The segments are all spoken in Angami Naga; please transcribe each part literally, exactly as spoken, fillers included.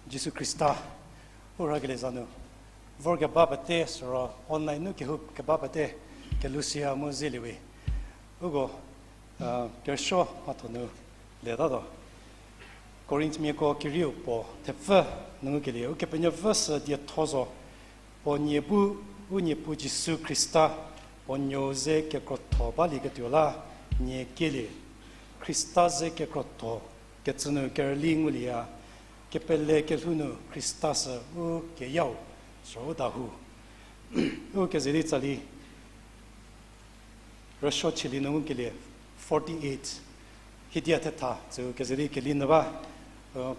Jisu Khrista, u rhakelie za nu, vorkeba pete, süro online nu kehou keba pete, kelusia mu zelie we. Uko, kerüsuo mhatho nu lietatuo. Korinthmiako kerieu puo thepfü nu ngukelie, Ukepenuopfü sü dietho zo, puo nie bu, u Niepuu Jisu Khrista, puo nuou ze kekrotho balieketuo la nie kielie. Khrista ze kekrotho kecü nu kerüli ngulieya, kepele kelhou nu Khrista sü u keyau, sü u dahou. U keze di tsali rüsuo chülie nu ngukelie forty-eight, Hiedia Thetha, tsü keze di keli nyü ba,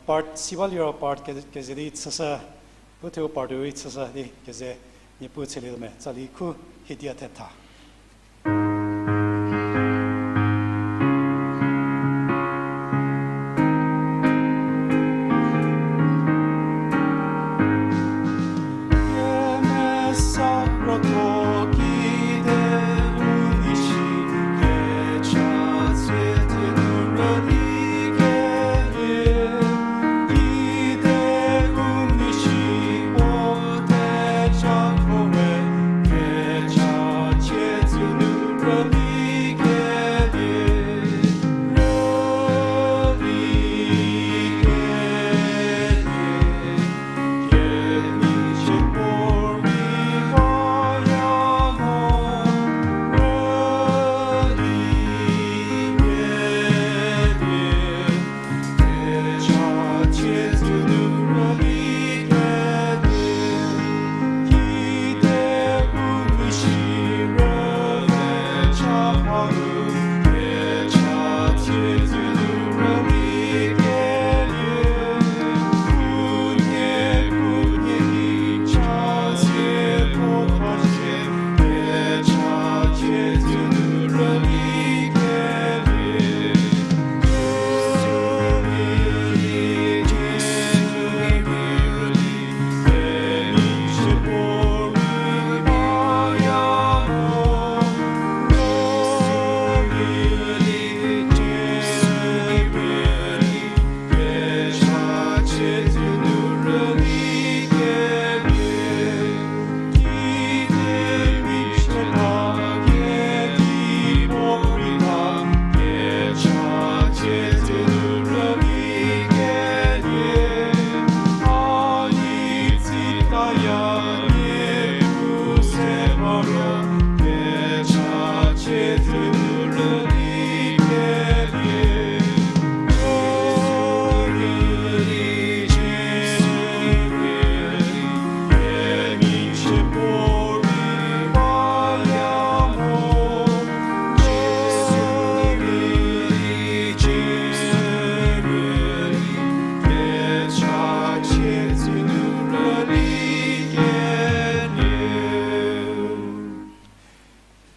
part si ba liro part ke-, keze di chüshü, u theu part rei chüshü di keze Niepuu chülietuo me, tsali khu Hiedia Thetha.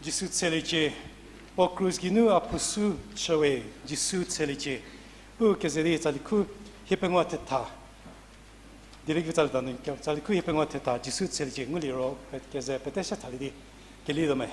Jisu tsheliecie, puo krus geinu a phushü chüwe, Jisu tsheliecie. U keze di tsali khu hiepengou thetha. Dieliekevi tsali danu, tsali khu hiepengou thetha, Jisu tsheliecie, ngulie ro, keze pete se thalie di, kelietuo me.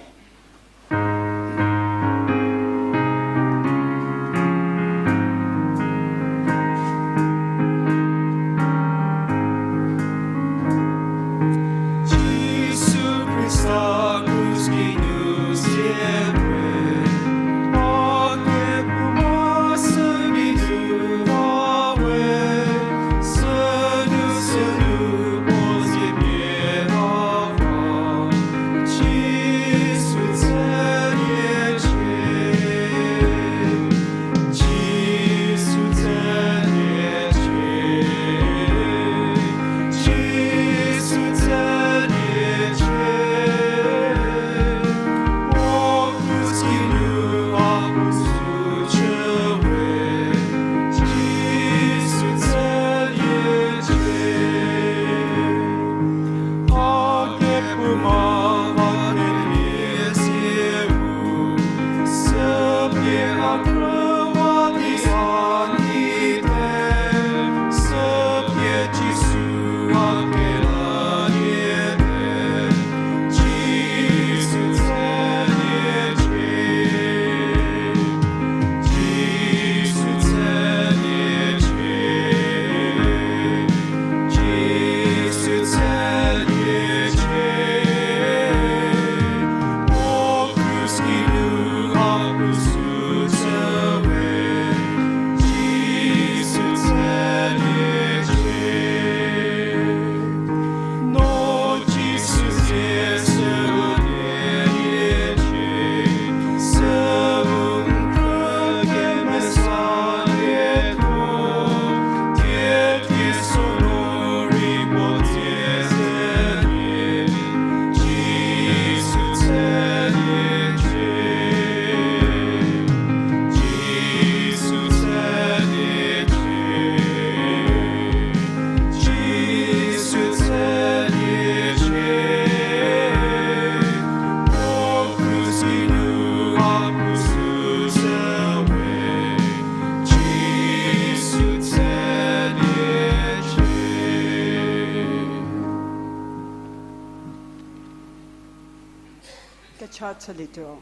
Cha chülietuo.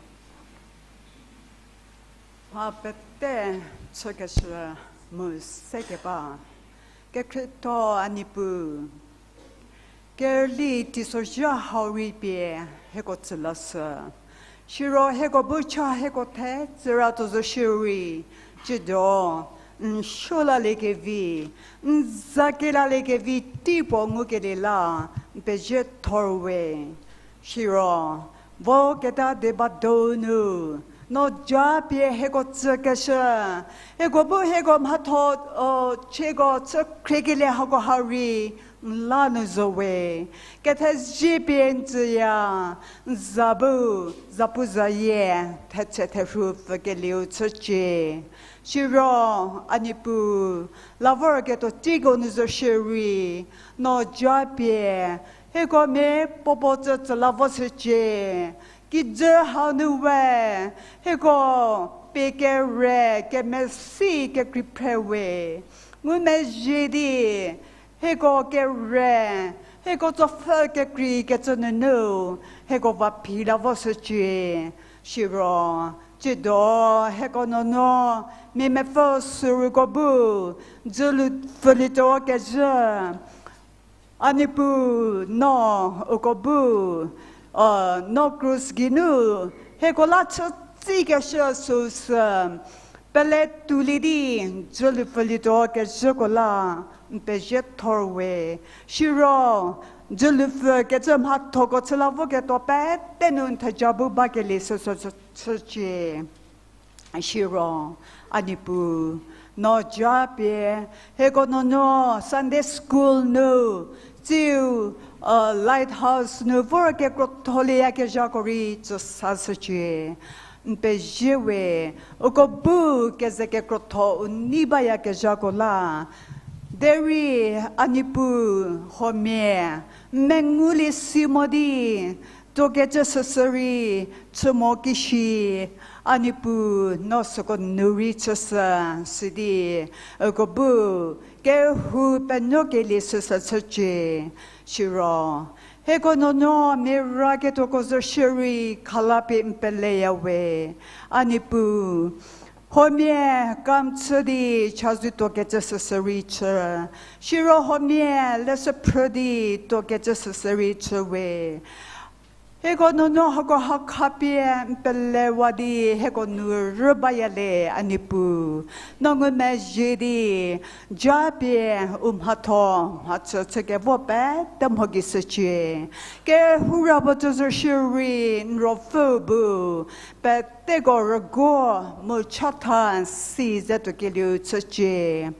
Mha pete chükeshü mu sekeba. Kekhrietho a Niepuu. Kerüli teisozha hau rei pie hieko tsü lashü. Siro hieko bu cha hieko the tsüra tuo zo shierei, tsiedo, n suo laliekevi, n za kelaliekevi tei puo ngukelie la, n pezie thor we. Siro, vo keta deba donu, no ja pie hieko tsükeshü, hieko bu hieko mhatho, o, chieko chü khriekelie hako ha rei, n la nu zo we. Kethezie pie n tsüya, n za bu, zapuzayie, thetse therhu pfükelieu chücie. Siro, a Niepuu, la vorketuo teiko nu zo shierei, no ja pie, hieko mia puo puo tsü tsü la vo shücie. Kijü hau nu we, hieko pie kere, kemesi, kekrei phre we. Ngumezhie di, hieko kere, hieko tsopfü kekreikecü nunu, hieko va phi la vo shücie. Siro, tsiedo, hieko nuonuo, mia mepfü süruko bu, dzülu pfülietuo kezhü. A Niepuu, no, uko bu, o, no krus geinu, hieko la chütsikeshü süsü, pele tuolie di, dzülu pfülietuo kezhüko la, n pezie thor we. Siro, dzülu pfükecü mhathoko chü la voketuo pete nu n theja bu bakelie süsü chü, chücie. Siro, a Niepuu, no ja pie, hieko nuonuo Sunday school nu, tsiu, Lighthouse nu vor kekrotholiyakezhako rei tsü sashücie. N pezie we, uko bu keze kekrotho u nei bayakezhako la. Derei a Niepuu huomia, n mengulie si mo di, tuokecü süsü rei chü mo kishi, a Niepuu no süko nu rei chüshü, sidi, uko bu, kehou penuokelie süsü chücie. Siro, hieko nuonuo mia raketuoko zo shierei khalapie n peleya we, a Niepuu. Huomia kam chü di chazou tuokecü süsü rei chü. Siro huomia leshü phrü di tuokecü süsü rei chü we. Hieko nuonuo hako ha khapie n pelewa di hieko nu rü baya le, a Niepuu. No ngumezhie di, ja pie u mhatho mhachü chükevo pete mho gei shücie. Kehou ra puo tsü zo shierei n ruopfüu bu, peteko rüguo mu chatha si ze tuokelieu chücie.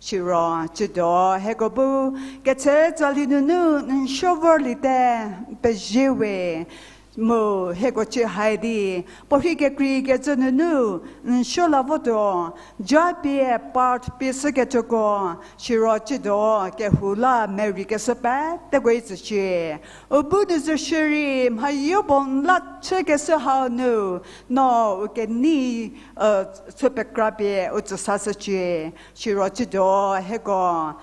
Siro, tsiedo, hieko bu, ketse tsali nunu, n suo vorliete, n pezie we, mu, hieko chü hai di, puorhi kekreikecü nunu, n suo la votuo, ja pie part pie shükecüko, siro tsiedo, kehou la merei keshü peteko-i tsücie. U bu nu zo shierei, mhayo puo n la chükeshü hau nu, no, u kenei, chü pekra pie u tsü sashücie. Siro tsiedo hieko,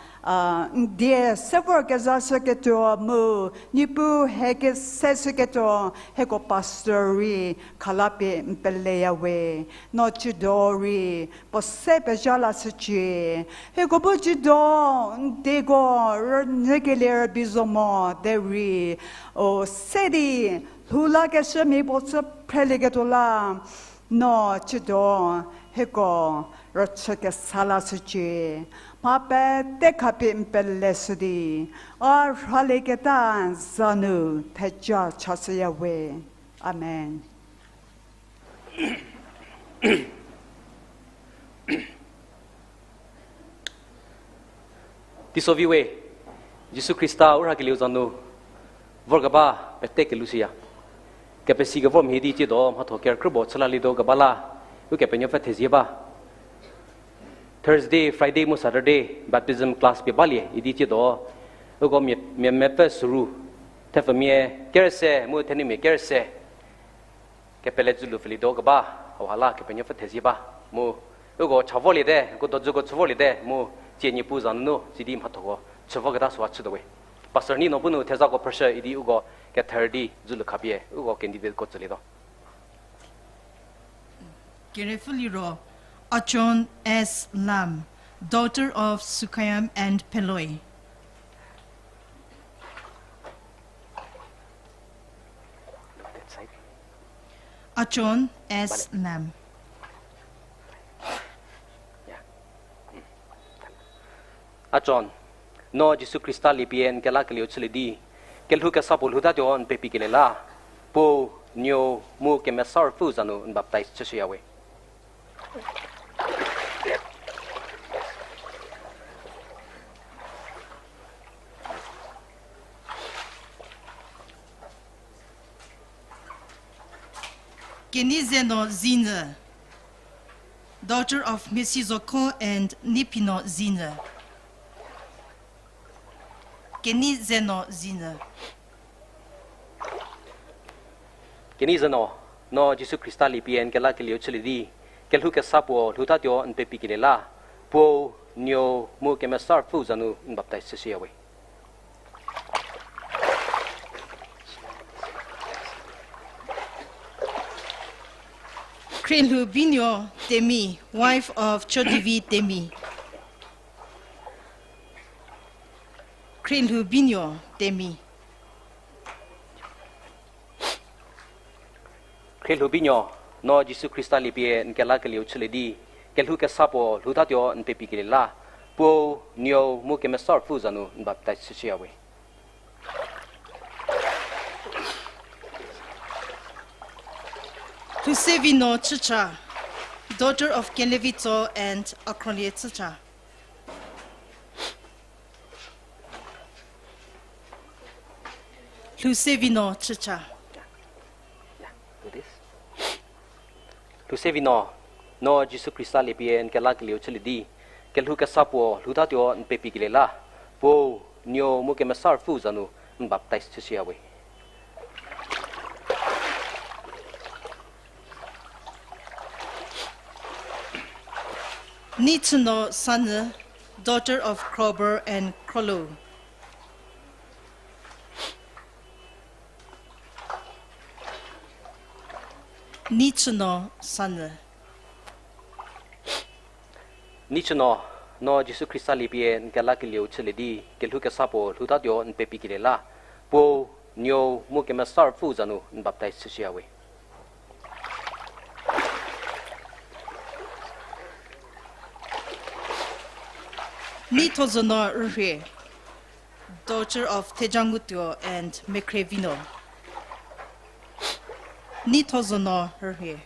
n die se vorkezha shüketuo mu, Niepuu hie kese shüketuo, hieko pastor rei khalapie n peleya we, no tsiedo rei puo se pezha lashücie. Hieko bu tsiedo n dieko rünyükelie rübei zo mo derei, o se di lhou lakeshü mia puo chü phrelieketuo la, no tsiedo hieko rüchü kesa lashücie. Mha pete khapie n peleshü di, a rhalieketa za nu theja chashüya we. Amen. Teisovi we, Jisu Khrista u rhakelieu za nu vorkeba pete kelushüya. Kepesi kevor mhie di tsiedo mhatho kerükrübo chülalietuo keba la, Ukepenuopfü thezie ba. Thursday, Friday mu Saturday baptism class pie balie idi tsiedo, uko mia, mia mepfü süru, thepfumia kerese mu thenumia kerese kepele dzülu pfülietuo keba, hauha la Kepenuopfü thezie ba. Mu uko cha vorliete, uko dodzüko chü vorliete mu tsie Niepuu za nunu sidi mhathoko chü voketa süu chütuo we. Pastor Nino bu nu thezako phrüshü idi uko kether di dzülu khapie uko candidate ko tsülietuo. Kerepfü liro, Achon S Lam, daughter of Sukhayam and Pheloi. Achon S Lam. Achon, no Jisu Khrista liepie n kelakelieu chülie di, kelhou kesa puo lhoutatuo n pepikelie la, Puo, Nuou, mu Kemesa Ruopfü za nu n baptaiz chüshüya we. Kenei Zeno Zinyü, daughter of Mesi Zokho and Neipino Zinyü. Kenei Zeno Zinyü. Kenei Zeno, no Jisu Khrista liepie n kelakelieu chülie di, kelhou kesa puo lhoutatuo n pepikelie la, Puo, Nuou, mu Kemesa Ruopfü za nu n baptaiz chüshüya we. Khrielhou Binuo Temi, wife of Chodivi Temi. Khrielhou Binuo Temi. Khrielhou Binuo, no Jisu Khrista liepie n kelakelieu chülie di, kelhou kesa puo lhoutatuo n pepikelie la, Puo, Nuou, mu Kemesa Ruopfü za nu n baptaiz chüshüya we. Lhousevino Chücha, daughter of Kelevitso and Akhrolie Chücha. Lhousevino Chücha. Lhousevino, no Jisu Khrista liepie n kelakelieu chülie di, kelhou kesa puo lhoutatuo n pepikelie la, Puo, Nuou, mu Kemesa Ruopfü za nu n baptaiz chüshüya we. Neichüno Sanyü, daughter of Krober and Krolou. Neichüno Sanyü. Neichüno, no Jisu Khrista liepie n kelakelieu chülie di, kelhou kesa puo lhoutatuo n pepikelie la, Puo, Nuou, mu Kemesa Ruopfü za nu n baptaiz chüshüya we. Neithozono Rührie, daughter of Thejangutuo and Mekhrevino. Neithozono Rührie.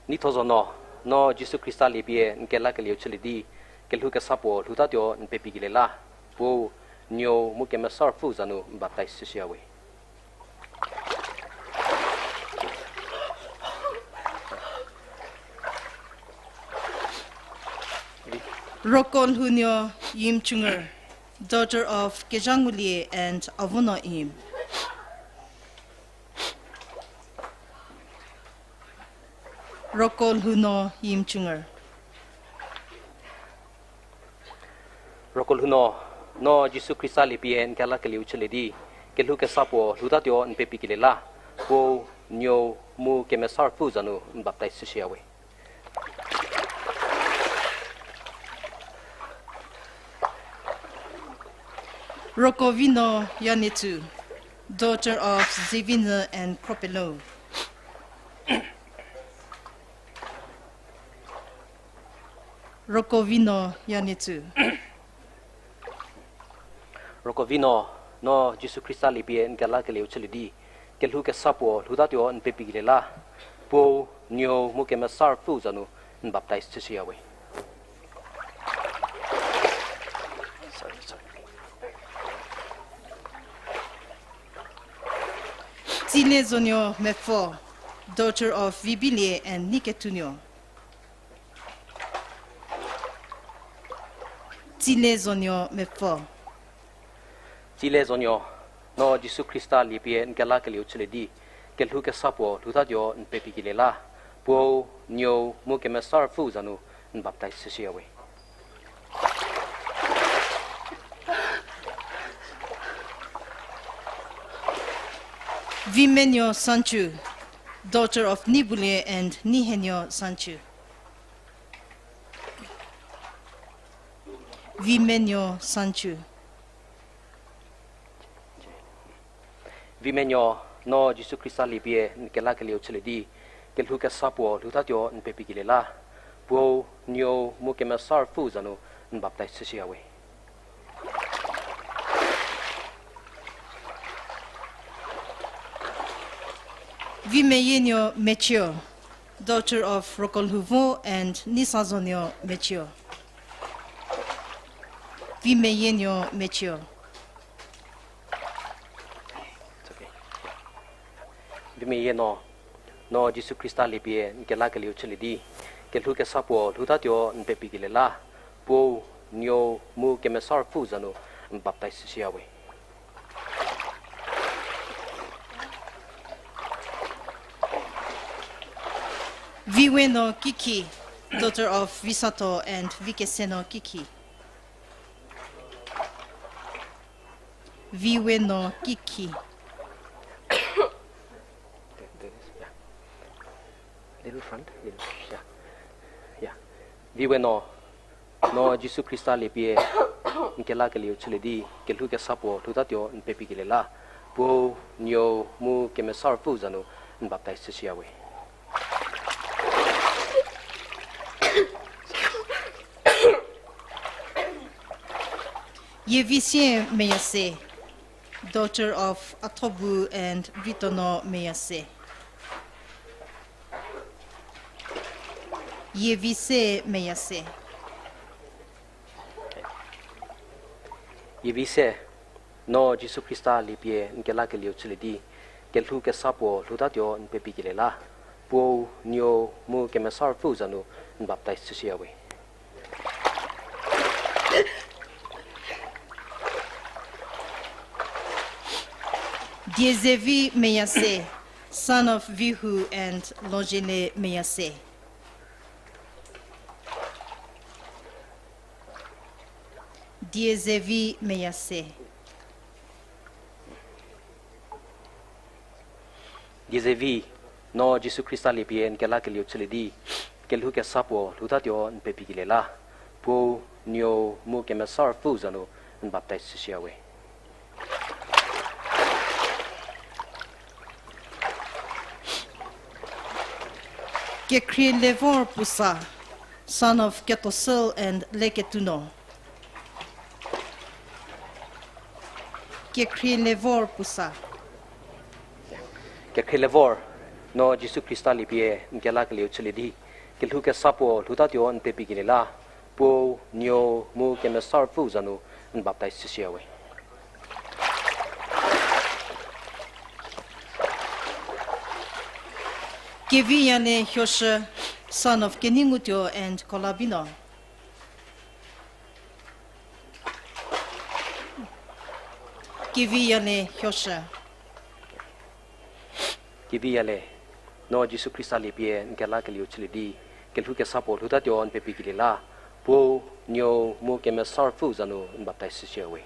Neithozono, no Jisu Khrista liepie n kelakelieu chülie di, kelhou kesa puo lhoutatuo n pepikelie la, Puo, Nuou, mu Kemesa Ruopfü za nu n baptaiz chüshüya we. Rokolhounuo Yimchunger, daughter of Kezhangulie and Avuno Yim. Rokolhounuo Yimchunger. Rokolhounuo, no Jisu Khrista liepie n kelakelieu chülie di, kelhou kesa puo lhoutatuo n pepikelie la, Puo, Nuou, mu Kemesa Ruopfü za nu n baptaiz chüshüya we. Rokovino Yanetsu, daughter of Zevinyü and Kropelou. Rokovino Yanetsu. Rokovino, no Jisu Khrista liepie n kelakelieu chülie di, kelhou kesa puo lhoutatuo n pepikelie la, Puo, Nuou, mu Kemesa Ruopfü za nu n baptaiz chüshüya we. Tsilezonuo Mepfo, daughter of Vibilie and Neiketunuo. Tsilezonuo Mepfo. Tsilezonuo, no Jisu Khrista liepie n kelakelieu chülie di, kelhou kesa puo lhoutatuo n pepikelie la, Puo, Nuou, mu Kemesa Ruopfü za nu n baptaiz chüshüya we. Vimenuo Sanchu, Daughter of Nibulie and Nihenio Sanchu. Vimenuo Sanchu. Vimenuo, no Jisu Khrista liepie n kelakelieu chülie di, kelhou kesa puo lhoutatuo n pepikelie la. Puou, Nuou mu Kemesa Ruopfüu za nu n baptaiz chüshüya we. Vimeyienuo Mechio, daughter of Rokolhouvo and Nisazonuo Mechio. Vimeyienuo Mechio. Vimeyienuo, no Jisu Khrista liepie n kelakelieu chülie di, kelhou kesa puo lhoutatuo n pepikelie la. Puou, Nuou mu Kemesa Ruopfüu za nu n baptaiz chüshüya we. Viwenuo Kikhi, daughter of Visatho and Vikesenuo Kikhi. Viwenuo Kikhi. Viwenuo, no Jisu Khrista liepie n kelakelieu chülie di, kelhou kesa puo lhoutatuo n pepikelie la. Puou, Nuou mu Kemesa Ruopfüu za nu n baptaiz chüshüya we. Yievisie Meyase, daughter of Athobu and Vitonuo Meyase. Yievise Meyase. Yievise, no Jisu Khrista liepie n kelakelieu chülie di, kelhou kesa puo lhoutatuo n pepikelie la. Puou, Nuou mu Kemesa Ruopfüu za nu n baptaiz chüshüya we. Diezevi Meyase, son of Vihu and Lojele Meyase. Diezevi Meyase. Diezevi, no Jisu Khrista liepie n kelakelieu chülie di, kelhou kesa puo lhoutatuo n pepikelie la. Puou, Nuou mu Kemesa Ruopfüu za nu n baptaiz chüshüya we. Kekhrie Levor Pusa, son of Ketosel and Leketunuo. Kekhrie Levor Pusa. Kekhrie Levor, no Jisu Khrista liepie n kelakelieu chülie di, kelhou kesa puo lhoutatuo n pepikelie la. Puou, Nuou mu Kemesa Ruopfüu za nu n baptaiz chüshüya we. Keviyale Hioshü, son of Keningutuo and Kolabinuo. Keviyale Hioshü. Keviyale, no Jisu Khrista liepie n kelakelieu chülie di, kelhou kesa puo lhoutatuo n pepikelie la. Puou, Nuou mu Kemesa Ruopfüu za nu n baptaiz chüshüya we.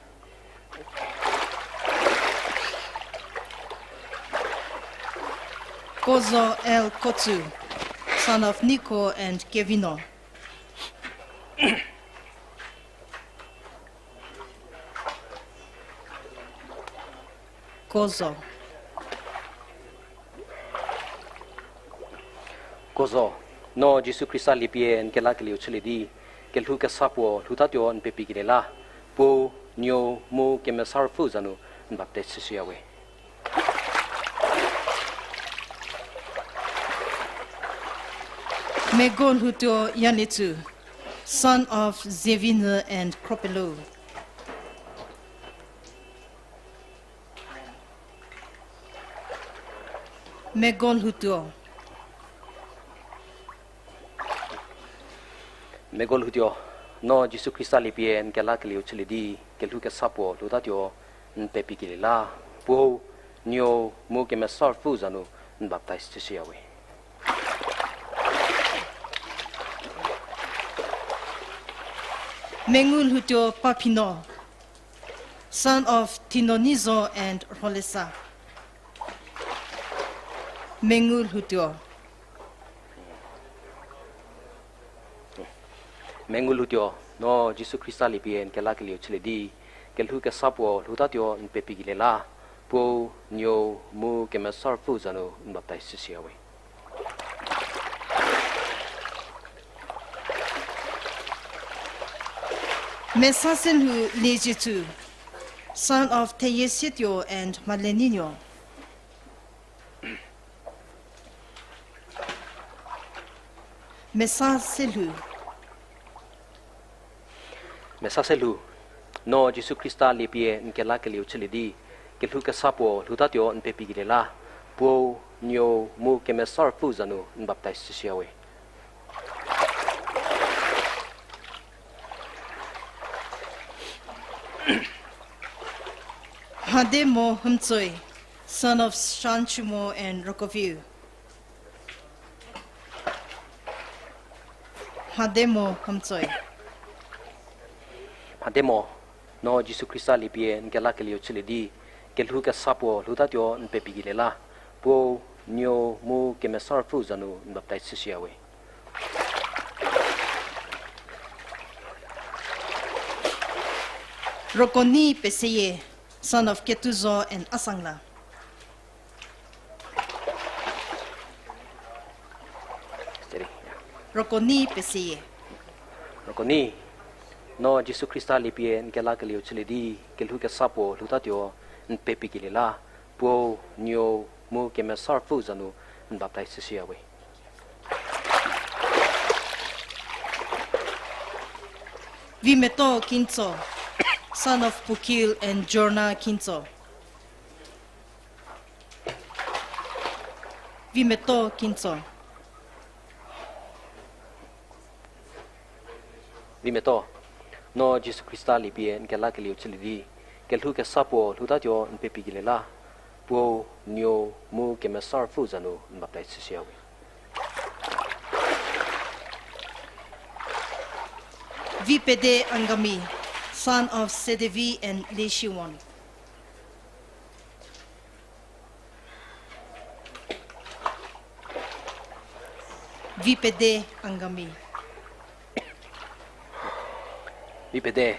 Kozo El Kotsu, son of Niko and Kevinuo. Kozo. Kozo, no Jisu Khrista liepie n kelakelieu chülie di, kelhou kesa puo lhoutatuo n pepikelie la. Puou, Nuou mu Kemesa Ruopfüu za nu n baptaiz chüshüya we. Megolhoutuo Yaletsü, son of Zevinyü and Kropelou. Megolhoutuo. Megolhoutuo, no Jisu Khrista liepie n kelakelieu chülie di, kelhou kesa puo lhoutatuo n pepikelie la. Puou, Nuou mu Kemesa Ruopfüu za nu n baptaiz chüshüya we. Mengulhoutuo Paphinuo, son of Thinonizo and Rholesa. Mengu lhoutuo. Mengu lhoutuo, no Jisu Khrista liepie n kelakelieu chülie di, kelhou kesa puo lhoutatuo n pepikelie la, Puo, Nuou, mu Kemesa Ruopfü za nu n baptaiz chüshüya we. Mesa Selhou Liezietsu, son of Theyie Sietuo and Maleni Nuo. Mesa Selhou. Mesa Selhou, no Jisu Khrista liepie n kelakelieu chülie di, kelhou kesa puo lhoutatuo n pepikelie la, Puo, Nuou, mu Kemesa Ruopfü za nu n baptaiz chüshüya we. Hademo Hümtsoi, son of Shanchumo and Rokoviu. Hademo Hümtsoi. Hademo, no Jisu Khrista liepie n kelakelieu chülie di, kelhou kesa puo lhoutatuo n pepikelie la, Puo, Nuou, mu Kemesa Ruopfü za nu n baptaiz chüshüya we. Rokoni Peseyie, son of Ketuzo and Asangla. Rokoni Peseyie. Rokoni, no Jisu Khrista liepie n kelakelieu chülie di, kelhou kesa puo lhoutatuo n pepikelie la, Puo, Nuou, mu Kemesa Ruopfü za nu n baptaiz chüshüya we. Vimeto Kintso, son of Pukil and Jorna Kintso. Vimeto Kintso. Vimeto, no Jisu Khrista liepie n kelakelieu chülie di, kelhou kesa puo lhoutatuo n pepikelie la, Puo, Nuou, mu Kemesa Ruopfü za nu n baptaiz chüshüya we. Vipede Angami, son of Sedevi and Leshiwon. Vipede Angami. Vipede,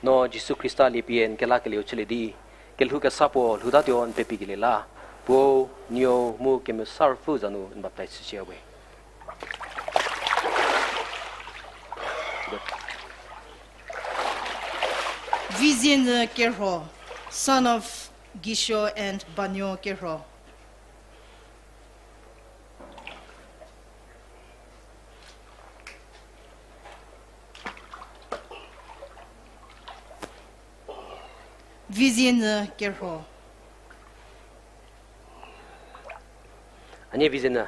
no Jisu Khrista liepie n kelakelieu chülie di, kelhou kesa puo lhoutatuo n pepikelie la, Puo, Nuou, mu Kemesa Ruopfü za nu n baptaiz chüshüya we. Vizienyü Kerho, son of Gisho and Banyo Kerho. Vizienyü Kerho. Anie Vizienyü,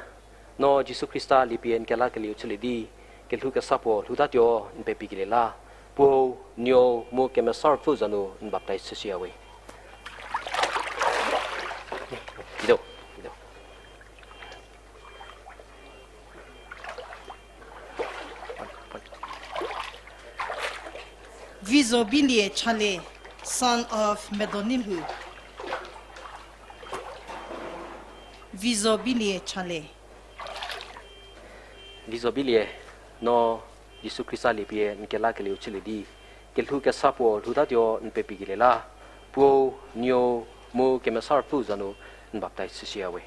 no Jisu Khrista liepie n kelakelieu chülie di, kelhou kesa puo lhoutatuo n pepikelie la, Puo, Nuou, mu Kemesa Ruopfü za nu n baptaiz chüshüya we. Ido, ido. Vizobilie Chale, son of Medonilhou. Vizobilie Chale. Vizobilie, no Jisu Khrista liepie n kelakelieu chülie di, kelhou kesa puo lhoutatuo n pepikelie la, Puo, Nuou, mu Kemesa Ruopfü za nu n baptaiz chüshüya we.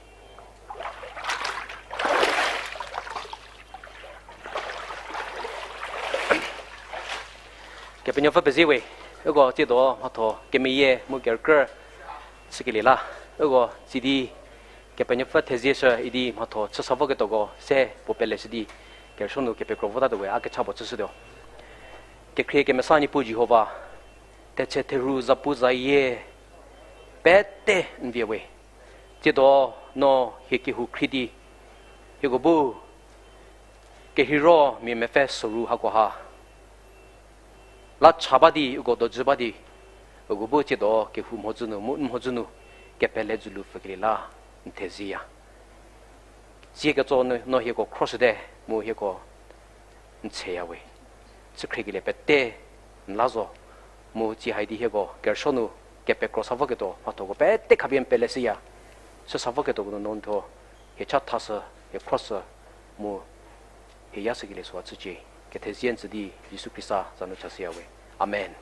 Kepenuopfü pezie we, uko tsiedo mhatho kemeyie mu kerükrü chükelie la, uko tsidi Kepenuopfü thezieshü idi mhatho chüsa voketuoko se puo peleshü di, kerüsuo nu kepekro votatuo we a kecha puo chüshütuo. Kekhrie kemesa Niepuu Jihova, theche therhu zapu zayie pete n vie we. Tsiedo no hie kehou khrie di, hieko bu kehiro mia mepfü soru hakoha la cha ba di uko dojü ba di, uko bu tsiedo kehou mhodzü nu mu n mhodzü nu kepele dzülu pfükelie la n thezieya. Tsie ketso nu no hieko khroshüte mu hieko n tsheya we. Chükhriekelie pete n la zo. Mu tsie haidi hieko kerüsuo nu kepekro sa voketuo mhathoko pete khapie n peleshüya. Süsa voketuoko nu no n thuo hie cha thashü, hie khroshü, mu hie yashükelie süu chücie. Kethezie n tsü di Jisu Khrista za nu chashüya we. Amen.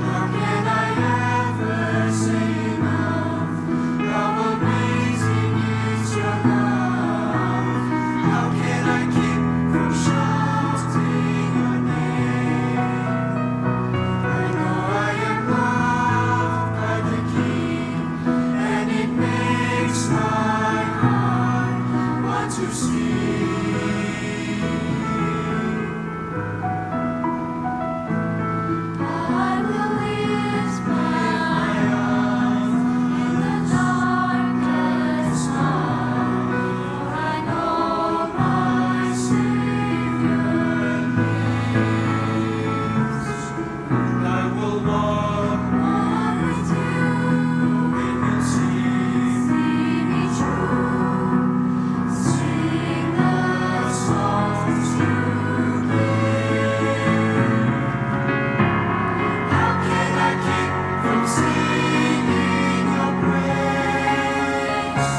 How can I ever say enough? How amazing is your love. How can I keep from shouting your name? I know I am loved by the King, and it makes my heart want to sing. I will lift my eyes in the darkest night, for I know my Savior lives. And I will walk with you in your secret room. Sing the songs you give. How can I keep from singing your praise?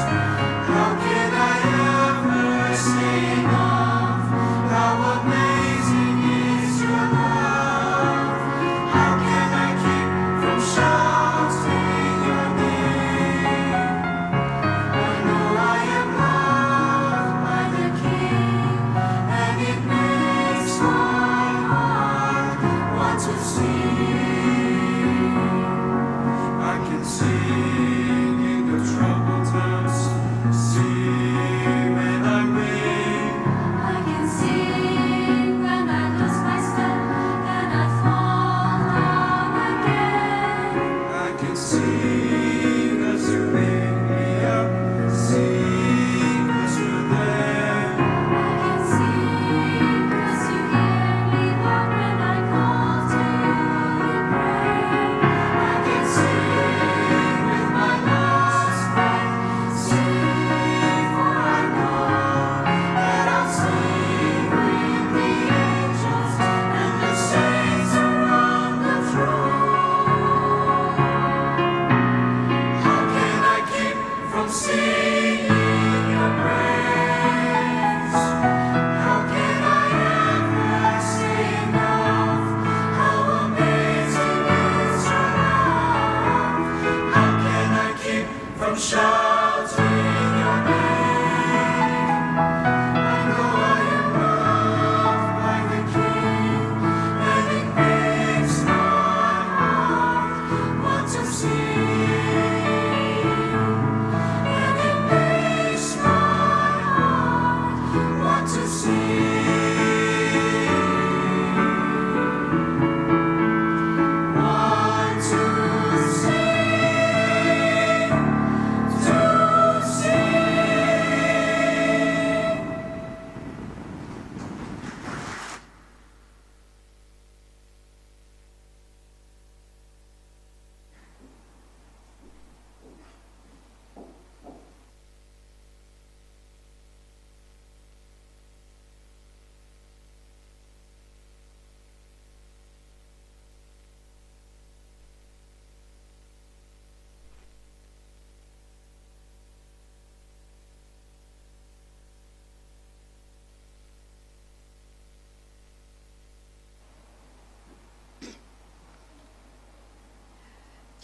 How can I ever say enough? How amazing is your love. How can I keep from shouting your name? I know I am loved by the King, and it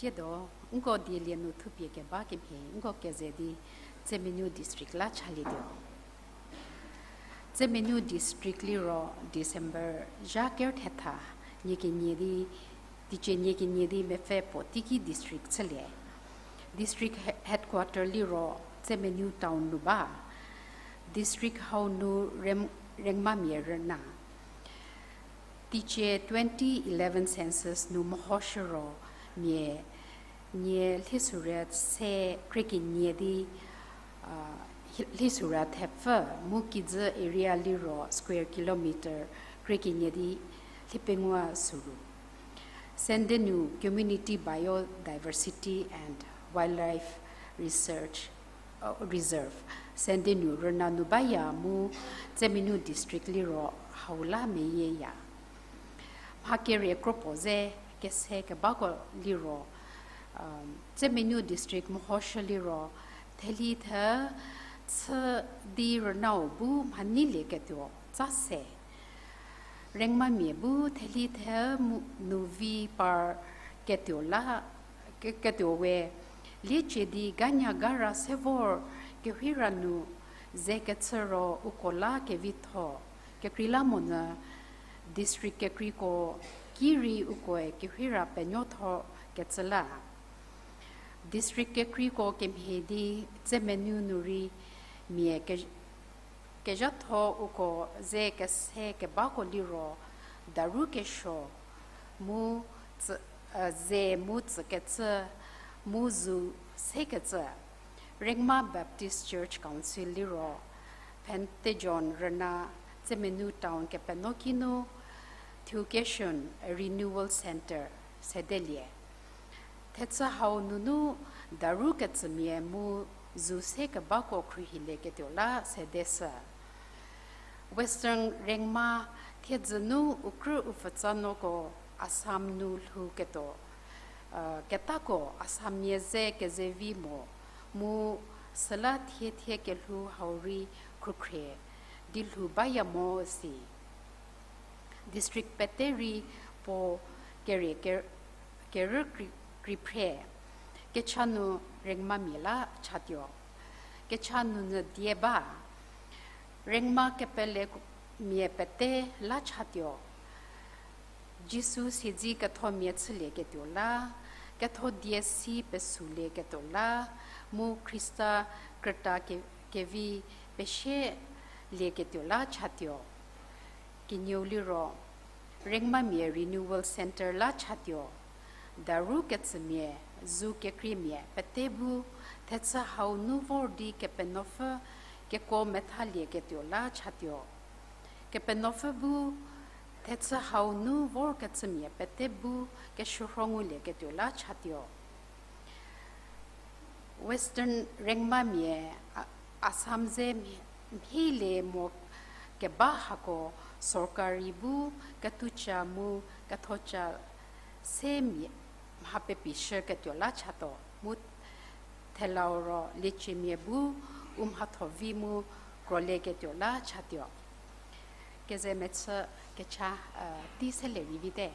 Kiedo, nko dielie nu thupie keba kemhie nko keze di Tsemenou District la chalietuo. Tsemenou District liro December zha ker thetha nie kenie di, teicie nie kenie di mepfü puo teiki district chülie. District he-, headquarter liro Tsemenou town nu ba. District hau nu Rem-, Rengmamia rüna. Teicie twenty eleven census nu mehoshü ro mia nie lhisuorü se krie kenie di, a, lhi-, lhisuorü thepfü mu kijü area liro square kilometer krie kenie di lhi pengou suru. Sendenu Community Biodiversity and Wildlife Research, uh, Reserve, Sendenu rüna nu baya mu Tsemenou District liro hau la meyieya. Mha kerie kropuo ze kese kebako liro, um, Tsemenou District mehoshü liro, theli the chü di rünau bu mhanei lieketuo tsa se. Rengmamia bu theli the mu-, nu vi par ketuo la, ke-, ketuo we, liecie di ganya gara se vor kehira nu ze kechü ro uko la kevitho, kekreilamonyü district kekreiko ki rei ukoe kehira penuotho kecü la. District kekreiko kemhie di Tsemenou nu rei mia ke-, kezhatho uko ze kese kebako liro, daru kesuo mu tsü, e, ze mu tsükecü mu zu sekecü. Rengma Baptist Church Council liro, Phentejon rüna Tsemenou town kepeno kinu Thuokeshun Renewal Centre sedelie. Thechü hau nunu daru kecümia mu zu se kebako khruohilieketuo la sedeshü. Western Rengma thiedzü nu ukrü upfütsa noko Assam nu lhouketuo, e, ketako Assammia ze kezevi mo, mu süla thie thie kelhou hau rei khrükhrie di lhou baya mo si. District pete rei puo kerie ker-, kerü kri-, kriphre, kecha nu Rengmamia la chatuo. Kecha nunyü die ba, Rengma kepele ku-, mia pete la chatuo. Jisu siedzi kethomia chülieketuo la, ketho die si pesulieketuo la, mu Khrista krüta ke-, kevi pesielieketuo la chatuo. Kenieu liro, Rengmamia Renewal Centre la chatuo. Daru kecümia, zu kekreimia pete bu thechü hau nu vor di Kepenuopfü kekuo methalieketuo la chatuo. Kepenuopfü bu thechü hau nu vorkecümia pete bu kesuorho ngulieketuo la chatuo. Western Rengmamia, A-, Assam ze mhie-, mhielie mo keba hako sorkari bu kethuca mu kethoca se mia mha pepishüketuo la chatuo mu thelau ro lieciemia bu u mhatho vi mu krolieketuo la chatuo. Keze mechü kecha, e, tei selie rei vite.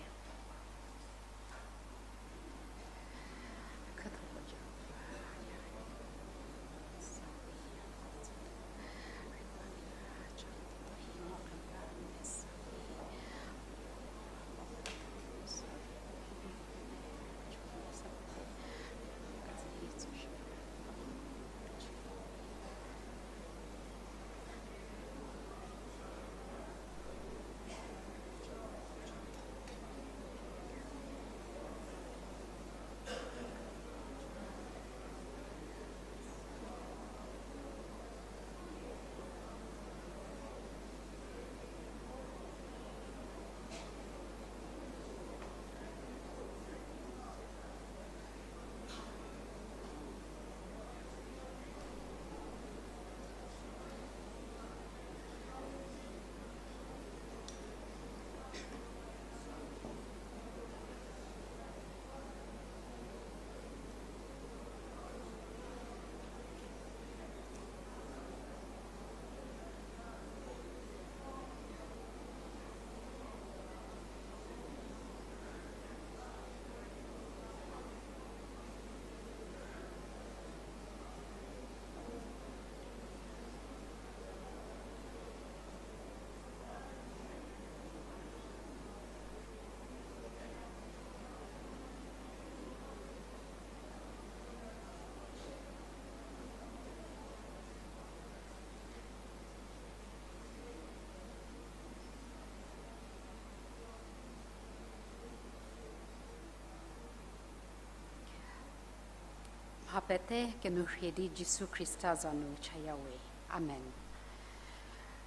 A pete kenou rhie di Jisu Khrista za nu chayawe. Amen.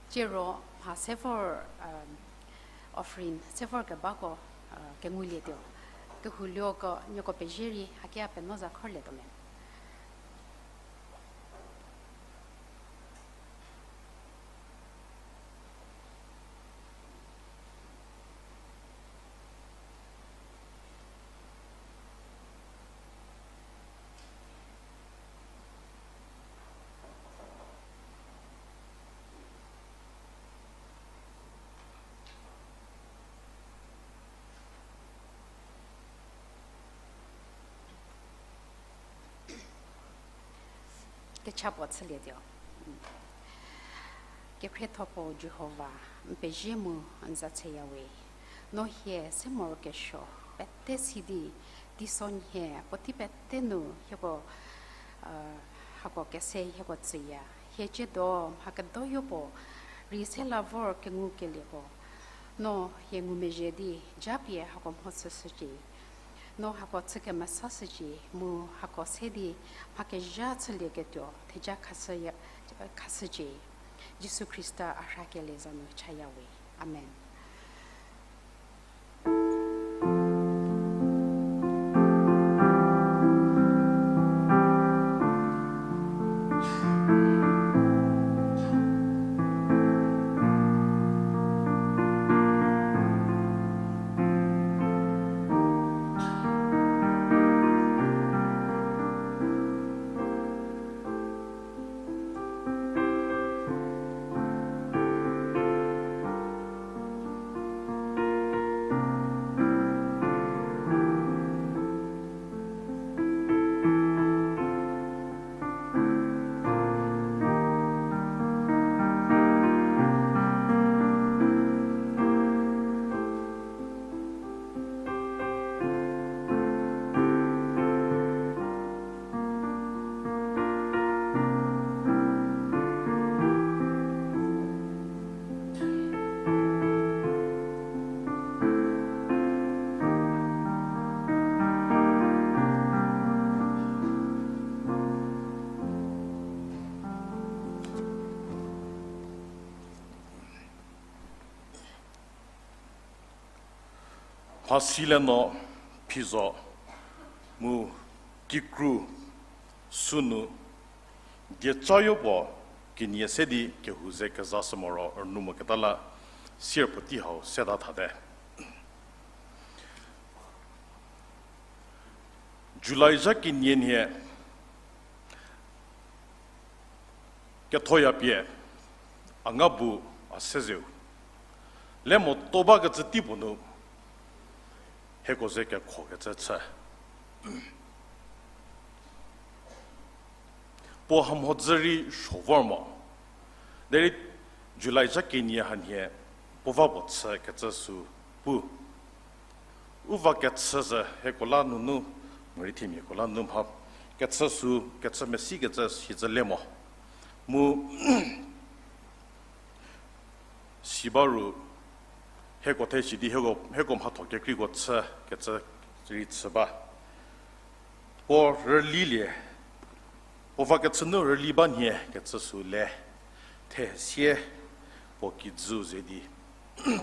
Tiero mha sevor, um, offering sevor kebako, uh, kengulietuo. Kehoulioko nieko pezie rei haki a penuo za khorlietuo me. Kecha puo chülietuo. Kekhrietho puo Jihova, n pezie mu n za chayawe. No hie se morokesuo pete si di, teisonhie puotei pete nu hieko, uh, hako kese hieko tsüya. Hie ciedo mha kedoyo puo rei se la vor kengukelieko, no hie ngumezhie di japie hako mho chüshücie. No hako chü kemesashücie mu hako se di mha kezha chülieketuo theja khashüya, khashücie. Jisu Khrista a rhakelie za nu chayawe. Amen. Mhasi le no phizo mu kikru sünu diecayo puo kenie se di kehou ze kezashü moro rünu moketa la sier puotei hau seta thate. July zha kenie nhie kethoya pie a nga bu a se zeu le moto bakecü tei puo nu hieko ze kekhokecü chü. Puo hamhodzü rei suo vor mo. Derei July zha kenie hanhie puo va puo chükecü sü pu. U va kechü zü hieko la nunu, morei themiako la nu mha kechü sü, kechü mesikecü sizü le mo. Mu si ba ru hieko the si di hieko, hieko mhatho kekreiko chükecü rei chü ba. Puo rülilie, puo va kechü nu rüli ba nhie kecü sü le, the sie puo kijü ze di,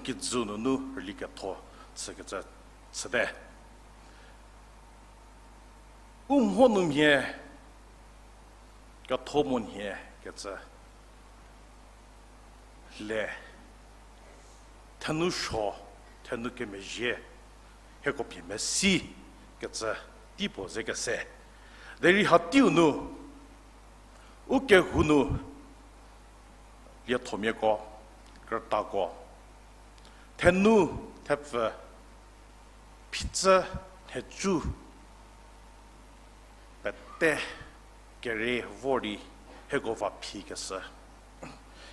kijü nunu rüli ketho chükecü chüte. U mho nu mhie ketho mo nhie kecü le, thenou suo, thenou kemezhie, hieko pie mesi kecü tei puo ze kese. Derei ha teiu nu, u kehou nu, liethomiako, krütako, thenou, thepfü, phichü, nhecü, pete, kere vor di, hieko va phi keshü.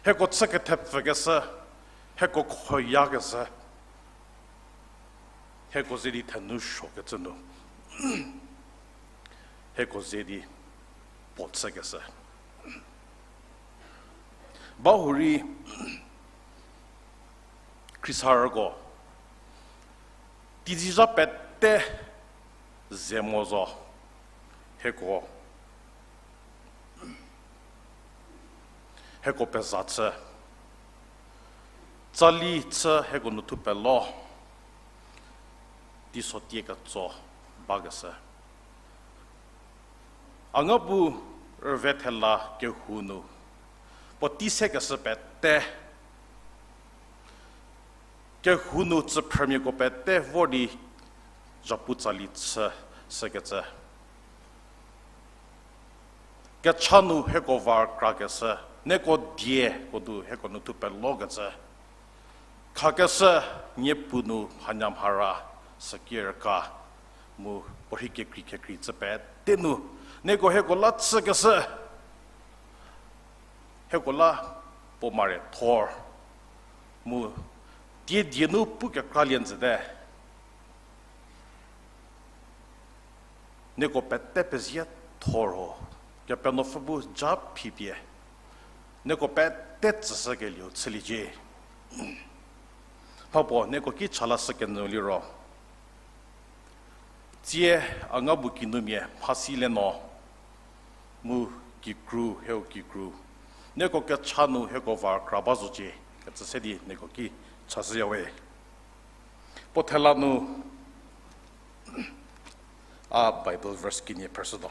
Hieko chü kethepfü keshü, hieko khoya keshü. Hieko ze di thenou suo kecü nu. Hieko ze di puo chükeshü. Bahurei khriesarüko, teizizha pete ze mo zo, hieko hieko peza chü, tsali chü hieko nu thu pelo, teiso tie ketso bakeshü. A nga bu rüve thela kehou nu, puotei sekeshü pete, kehou nu tsüphrümiako pete vor di zhapu tsali chü, shükecü. Kecha nu hieko va krakeshü, nieko dieko nu hieko nu thu pelokecü. Khakeshü, niepu nu mhanya mhara, süki rüka, mu puorhi kekrei kekrei chü pete nu, nieko hieko la chükeshü, hieko la puo mare thor, mu die die nu pu kekralie njüte. Nieko pete pezie thor ho, Kepenuopfü bu ja phipie, nieko pete tsüshükelieu chüliecie. Mhapuo nieko ki chalashü kenyü liro, tsie a nga bu kinumia mhasi le no, mu kikru, hieu kikru, nieko kecha nu hieko va kra ba zocie, kecü se di nieko ki chashüyawe. Puo thela nu, a Bible verse kenie phrüshütuo.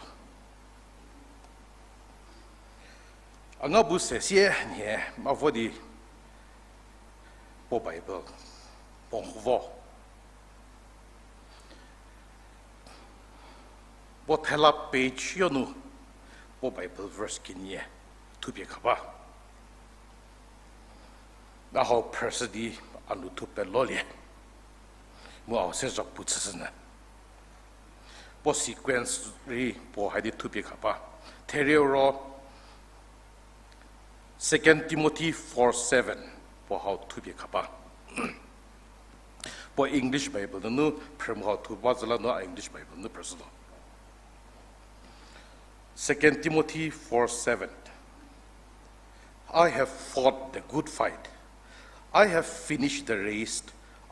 A nga bu se sie nhie ma vo di puo Bible puo vo. Puo thela page yo nu puo Bible verse kenie thupie kha ba. A hau phrüshü di a nu thu pelolie. Mu a hau se zhapu chüshünyü. Puo sequence rei puo hai di thupie kha ba. Therieu ro, Second Timothy four seven, puo hau thupie kha ba. Puo English Bible nunu phrü mu hau thu ba zü la nu a English Bible nu phrüshütuo. Second Timothy four seven. I have fought the good fight. I have finished the race.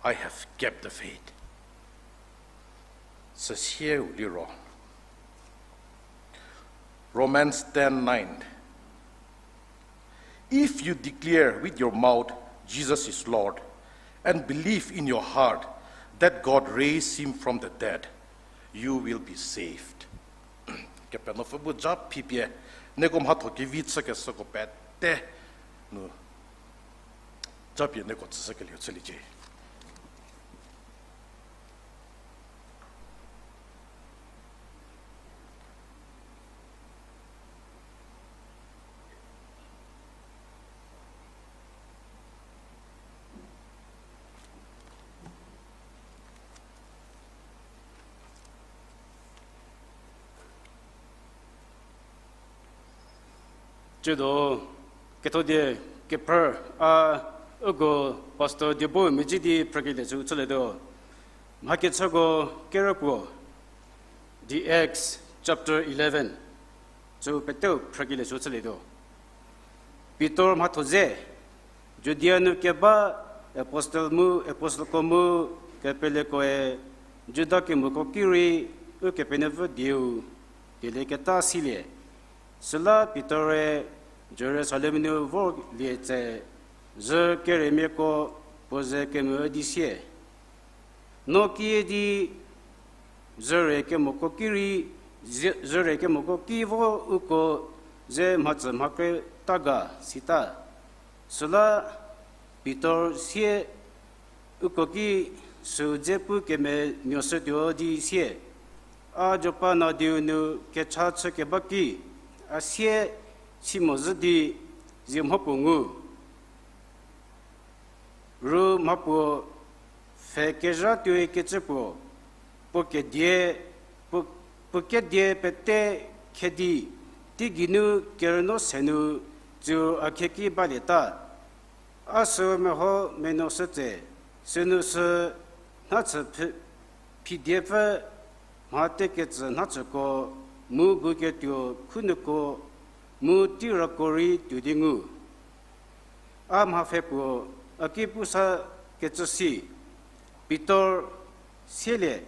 I have kept the faith. Süsieu liro, Romans ten nine. If you declare with your mouth Jesus is Lord and believe in your heart that God raised him from the dead, you will be saved. Kepenuopfü bu ja phipie, nieko mhatho kevi chükeshüko pete nu, japie nieko tsüshükelieu chüliecie. Tsiedo, ketho die kephrü a, uko Pastor Diebo Mezi di phrükelie chü chülietuo. Mhakechüko kerü puo, the Acts chapter eleven, chü peteu phrükelie chü chülietuo. Pitor mhatho ze, Judia nu keba apostle mu, apostleko mu, kepelekoe, Juda kemoko ki rei, Ukepenuopfü dieu dielieketa silie. Süla Pitor-e Jerusalem nu vorlie tse, zhü kerümiako puo ze kemü di sie, No kiüdi zhüre kemoko ki rei, zhü-, zhüre kemoko ki vo uko ze mhatsü mhakre ta ga sita. Süla Pitor sie uko ki süu dze pu kemenuoshütuo di sie, A Jopa nadiu nu kecha chükeba ki, a sie si mozhü di zie mhapuo ngu. Ru mhapuo pfhe kezha tuoi kecü puo, puo kedie, puo, puo kedie pete khedi, teigei nu kerünuo se nu tsüu a khieki balieta. A sü meho menuoshü tse, sünu sü nhachü phi-, phidiepfü mha tekecü nhachüko, mu guketuo khunuko, mu teirako rei tuo di ngu. A mha pfhe puo a ki pusa kecü si, Pitor sielie,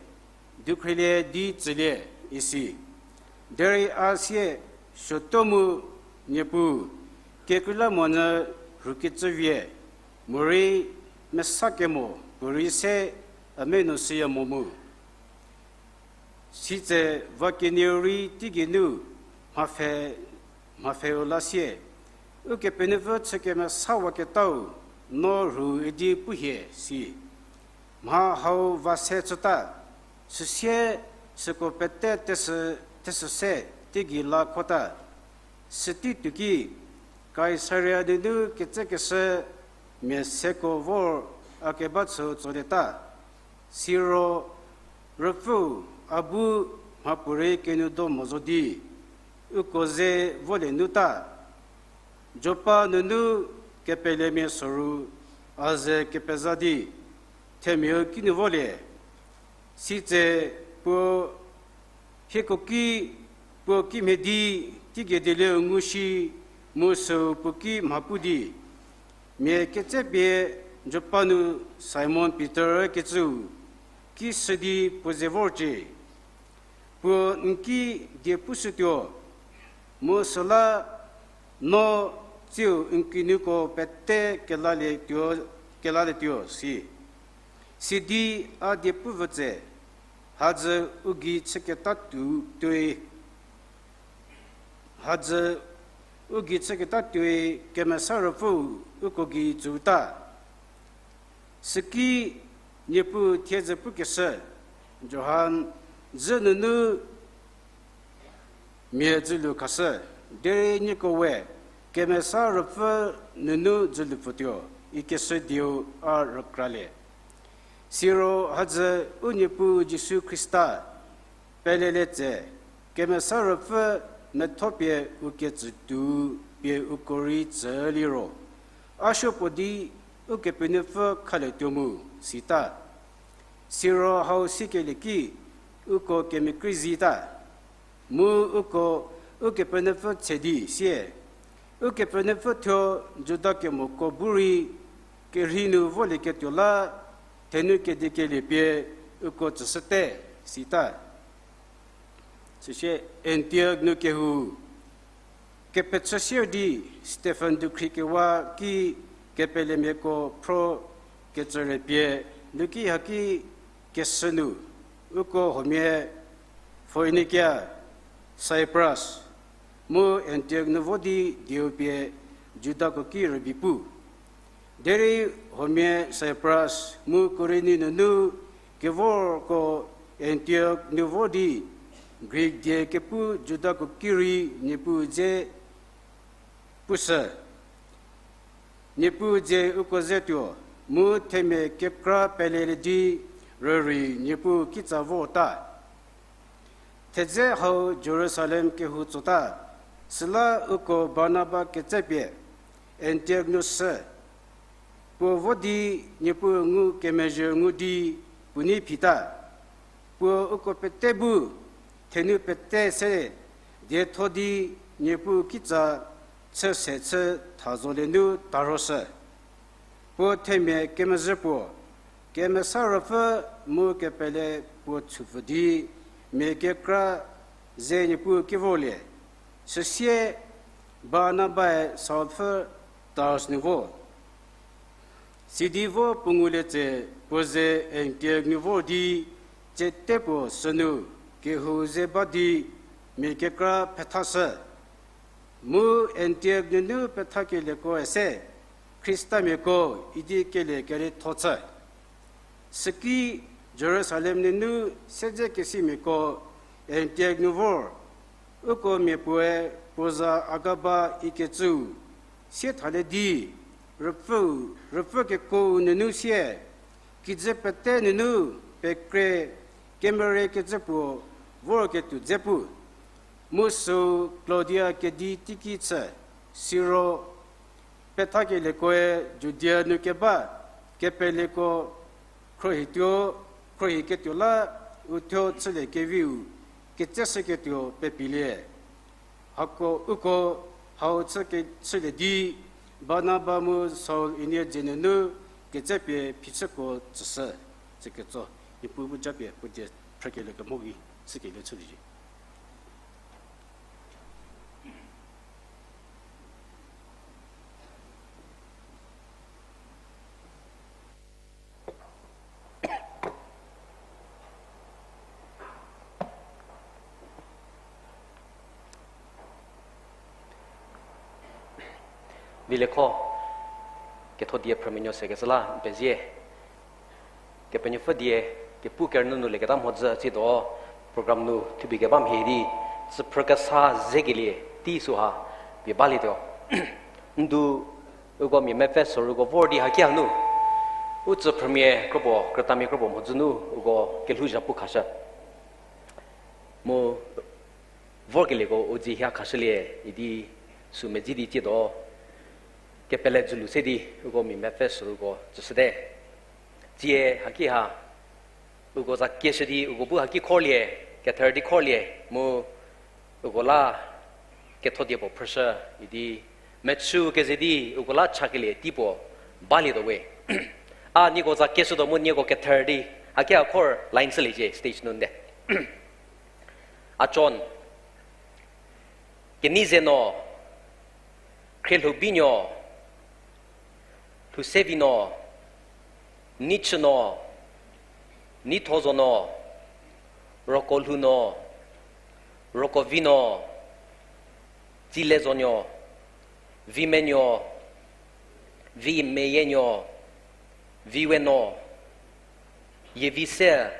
dukhrilie di tsülie, isi. Derei a sie, Suotuo mu Niepuu, Kekreilamonyü rhukecü vie, morei mesa kemo puorei se a meno shüya mo mu. Sitse va kenieu rei teigeinu mhapfhe, mhapfheu la sie, Ukepenuopfü chü kemesawaketau no rhu idi pu hie, si. Mha hau va se chüta, süsie süko pete tesü, tesü se teigei la khota. Sütei tuoki, Kaisaria nunu ketsekeshü mia seko vor a keba chü tsolieta. Siro Ruopfüu a bu mhapuorei kenuo do mo zo di, uko ze volie nuta. Jopa nunu kepelemia soru a ze kepeza di, themiau kinu volie. Sitse puo hieko ki, puo kimhie di, teigei dielieu ngu shi, mu süu puo ki mha pu di, mia ketsepie Jopa nu Simon Pitor kecüu ki shü di puo ze vorcie. Puo n ki die pushütuo, mu süla no tsiu n kinuko pete kelalietuo, kelalietuo, si. Sidi a die puvü tse, hadzü u gei chüketa tuo, tuoi, hadzü u gei chüketa tuoi Kemesa Ruopfüu uko gei tsüta. Süki Niepuu thiedzü pukeshü, Johan dzü nunu mia dzülu khashü, derei nieko we Kemesa Ruopfü nunu dzülu pfütuo, ikeshü dieu a rükralie. Siro hadzü u Niepuu Jisu Khrista pelele tse, Kemesa Ruopfü metho pie u ketsütuo pie uko rei tsü liro, a supuo di Ukepenuopfü khalietuo mu, sita. Siro hau sikelie ki, uko kemekrei zita. Mu uko Ukepenuopfü tse di sie, Ukepenuopfü thuo Juda kemoko bu rei kerhei nu volieketuo la, thenu kedikelie pie uko tsüshüte, sita. Süsie Antiok nu kehou kepechü sier di Stephen dukhri kewa ki kepelemiako phro kecüre pie, nu ki haki keshü nu, uko huomia Foinikia, Saipras, mu Antiok nu vo di dieu pie Judako ki rübei pu. Derei huomia Saipras mu Kurini nunu kevorko Antiok nu vo di Grik die kepu Judako ki rei Niepuu dze pushü. Niepuu dze uko zetuo, mu themia kekra pelelie di rürei Niepuu kitsa vota. Thedze hau Jerusalem kehou tsota, süla uko Barnaba ketsepie Antiok nu shü. Puo vo di Niepuu ngu kemezhie ngu di puo nei phita. Puo uko pete bu thenu pete se dietho di Niepuu kitsa chü se chü tha zolie nu taroshü. Puo themia kemezhü puo, Kemesa Ruopfü mu kepele puo chupfü di mia kekra ze Niepuu ki vorlie. Süsie Barnabae Saul pfü Tars nu vo. Sidi vo puo ngulie tse puo ze Antiok nu vor di, tsete puo sünu kehou ze ba di mia kekra pethashü. Mu Antiok nunu pethakelieko se Khristamiako idi kelie kerietho chü. Süki Jerusalem nunu siedzekesimiako Antiok nu vor, uko mia puoe puo za Agaba ikecüu sie thalie di, rüpfü, rüpfü kekuou nunu sie, kijü pete nunu pekre kemerie kecü puo vorketuo dze pu. Mu süu Klaudia kedi teiki chü, siro pethakeliekoe Judia nu keba kepeleko khruohituo, khruohiketuo la uthuo chüliekeviu ketseshüketuo pepilie. Hako uko hau chü ke-, chülie di, Barnaba mu Saul inie dzie nunu ketsepie phichüko tsüshü, tsüketso. Niepuu bu japie puo die phrükelie kemo gei chükelie chüliecie. Lielho, ketho die phrümenuo sekecü la n pezie. Kepenuopfü die, kepu kerünyü nu lieketa mhodzü tsiedo, program nu thupie keba mhie di, tsüphrü kesa zekelie tei süha pie balietuo. Ndu uko mia mepfü soru uko vor di haki hanu, u tsüphrümia kropuo, krütamia kropuo mhodzü nu uko kelhou zhapu khashü. Mu vorkelieko u dzie hie khashülie idi sü medzi di tsiedo, kepele dzülu se di uko mia mepfü soru uko tsüshüte. Tsie haki ha, uko za kieshü di uko bu haki khorlie, kether di khorlie, mu uko la ketho die puo phrüshü idi, mechü keze di uko la chakelie tei puo balietuo we. A nieko za kieshütuo mu nieko kether di, haki ha khor line shüliecie stage nu nde. Achon, Kenei ze no, Khrielhoubi nuo, Lhousevi nuo, Neichü nuo, Neithozo nuo, Rokolhou nuo, Rokovi nuo, Tsilezo nuo, Vimenuo, Vimeyienuo, Viwe nuo, Yievise,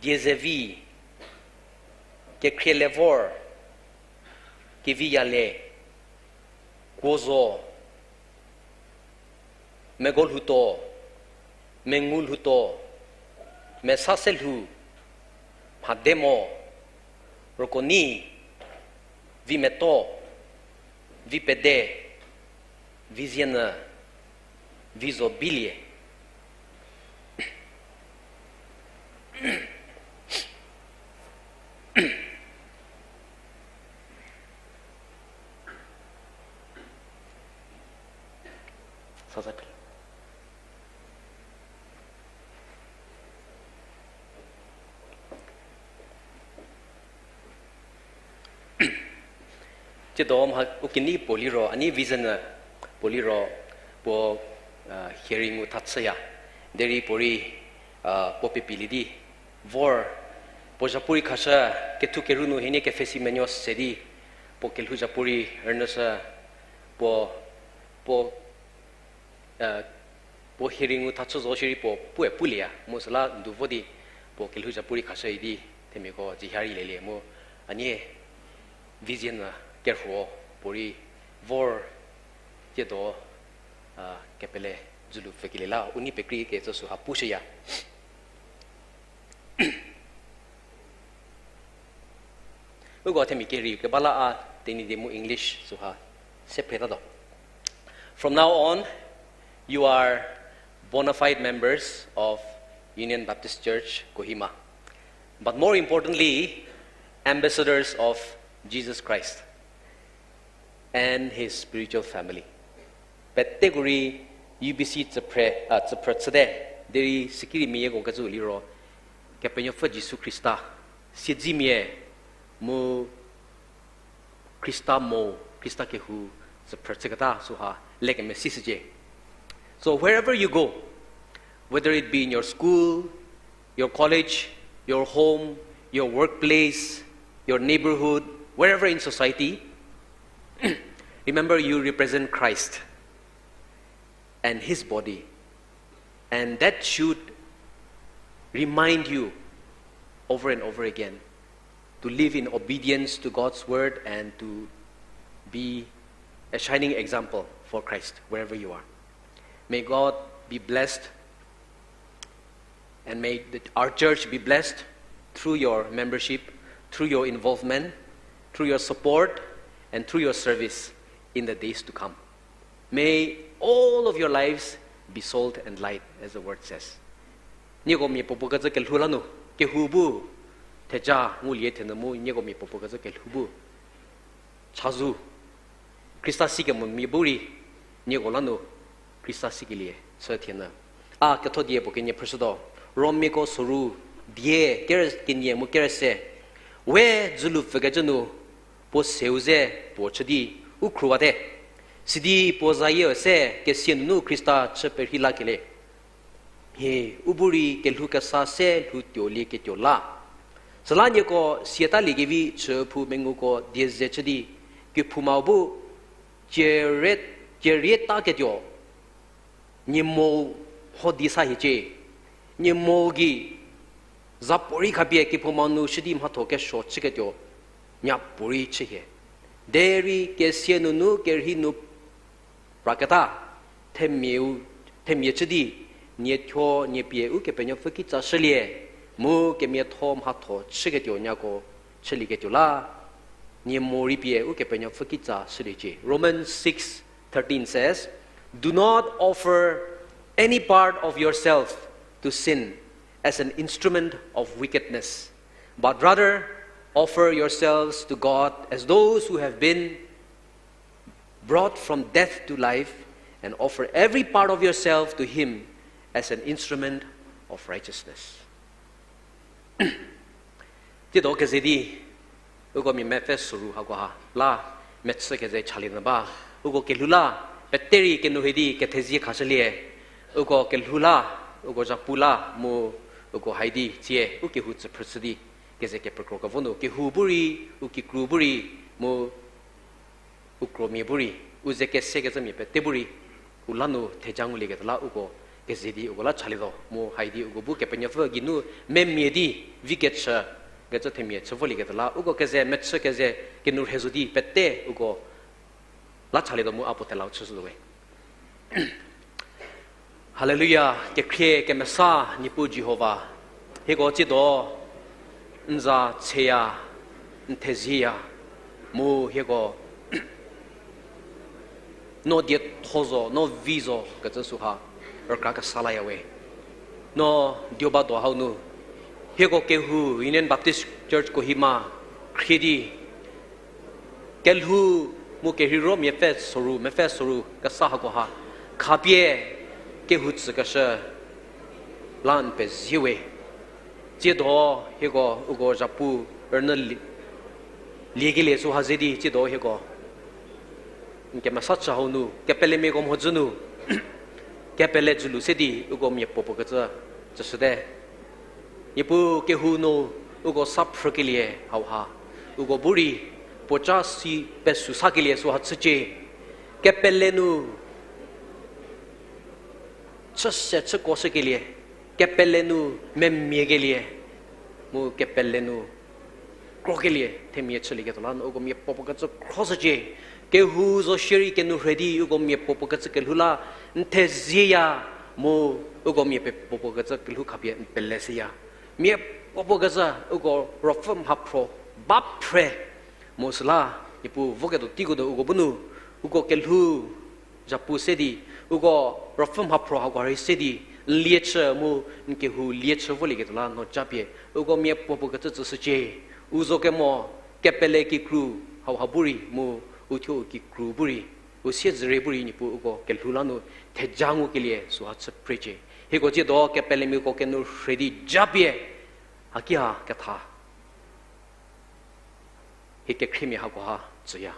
Diezevi, Kekhrielevor, Keviyale, Kuozo, Megolhoutuo, Mengulhoutuo, Mesaselhou, Mhademo, Rokonei, Vimeto, Vipede, Vizienyü, Vizobilie. Tsiedo mha u kenei puo liro, a nei Vizienyü puo liro, puo, a, hearing-u tha chüya. Derei puorei, a, puo pepilie di vor, puo zhapu rei khashü, kethu keru nu hienie kepfhesi menuo se di, puo kelhou zhapu rei rünyüshü, puo, puo, a, puo hearing-u tha chü zo shierei puo puoe pulieya mu süla ndu vo di, puo kelhou zhapu rei khashü idi, themiako dzie hie rei lelie mu, a nei Vizienyü kerhuo puorei vor tsiedo, a, kepele dzülu pfükelie la u nei pekreikecü süha pushüya. Uko themia kerei keba la a Tenyidie mu English süha se phretatuo. From now on, you are bona fide members of Union Baptist Church Kohima, but more importantly, ambassadors of Jesus Christ and his spiritual family. Peteko rei U B C tsüphre, a, tsüphrü chüte, derei sikirimiako kecü liro, Kepenuopfü Jisu Khrista siedzimia mu Khrista mo, Khrista kehou tsüphrü chüketa süha lekemesishücie. So wherever you go, whether it be in your school, your college, your home, your workplace, your neighborhood, wherever in society, remember you represent Christ and his body. And that should remind you over and over again to live in obedience to God's word and to be a shining example for Christ wherever you are. May God be blessed and may the, our church be blessed through your membership, through your involvement, through your support, and through your service in the days to come. May all of your lives be salt and light, as the word says. Nieko mia puopuo kecü kelhou la nu, kehou bu theja ngulie thenyü mu nieko mia puopuo kecü kelhou bu chazou, Khrista sikemomia bu rei nieko la nu Khrista sikelie chü thenyü. A ketho die puo kenie phrüshütuo. Romiako soru die kere kenie mu kere se. We dzülu pfükecü nu puo seu ze puo chü di u khruwate. Sidi puo zayie se kesia nunu Khrista chü perhei lakelie. Hie, u bu rei kelhou kesa se lhou tuolieketuo la. Süla nieko siatalie kevi chüphou menguko die ze chü di, kephoumau bu, cie re kerietaketuo, nie mo ho di sa hiecie, nie mo gei, zapuorei khapie kephouma nu shü di mhatho kesuo chüketuo, miapuorei chühie. Derei kesia nunu kerhei nu praketa, themia, themia chü di, nie thuo nie pie Ukepenuopfü kitsa shülie, mu kemiatho mhatho chüketuo nyako chülieketuo la, nie morei pie Ukepenuopfü kitsa shüliecie. Romans six thirteen says, "Do not offer any part of yourself to sin as an instrument of wickedness, but rather offer yourselves to God as those who have been brought from death to life, and offer every part of yourself to Him as an instrument of righteousness." Tsiedo keze di, uko mia mepfü soru hakoha la, mechü keze chalie nyü ba, uko kelhou la, pete rei kenourhei di kethezie khashülie, uko kelhou la, uko zhapu la mu, uko hai di tsie u kehou tsüphrüshü di, keze kepekro kevo nu kehou bu rei, u kikru bu rei, mu u kromia bu rei, u ze kesekecümia pete bu rei, u la nu theja ngulieketa la uko keze di uko la chalietuo mu hai di uko bu Kepenuopfü geinu memia di vi kechü kecü themia chü volieketa la uko keze mechü keze kenourhei zo di pete uko la chalietuo mu a puo thelau chüshütuo we. Haleluya, kekhrie kemesa Niepuu Jihova, hieko tsiedo n za tseya, n thezieya, mu hieko no dietho zo, no vi zo kecü süha rükra kesa laya we. No Deoba do hau nu, hieko kehou Union Baptist Church Kohima khrie di, kelhou mu kerheiro miapfü soru, mepfü soru kesa hakoha, khapie kehou tsükeshü la n pezie we. Tsiedo hieko uko zhapu rünyü lie-, liekelie süha ze di tsiedo hieko n kemesa chü hau nu, kepelemiako mhodzü nu, kepele dzülu se di uko mia puopuo kecü tsüshüte. Niepuu kehou nu uko sa phrükelie hauha, uko bu rei puoca si pesü sakelie süha chücie. Kepele nu chüse chüko shükelie, kepele nu memiekelie, mu kepele nu krokelie themia chülieketuo la nu uko mia puopuo kecü khroshücie. Kehou zo shierei kenourhei di uko mia puopuo kecü kelhou la n thezieya, mu uko mia puopuo kecü kelhou khapie n peleshüya. Mia puopuo kecü uko ruopfü mhaphro ba phre, mu süla Niepuu voketuo teiko nu uko bu nu uko kelhou zhapu se di, uko ruopfü mhaphro hako rei se di, n lie chü mu n kehou lie chü volieketuo la no japie uko mia puopuo kecü tsüshücie. U zo kemo kepele kikru hauha bu rei mu u thuo u kikru bu rei, u siezedzürie bu rei Niepuu uko kelhou la nu theja ngukelie süha chü phrecie. Hieko tsiedo kepelemiako kenourhei di japie, hakiha ketha hie kekhriemia hakoha tsüya.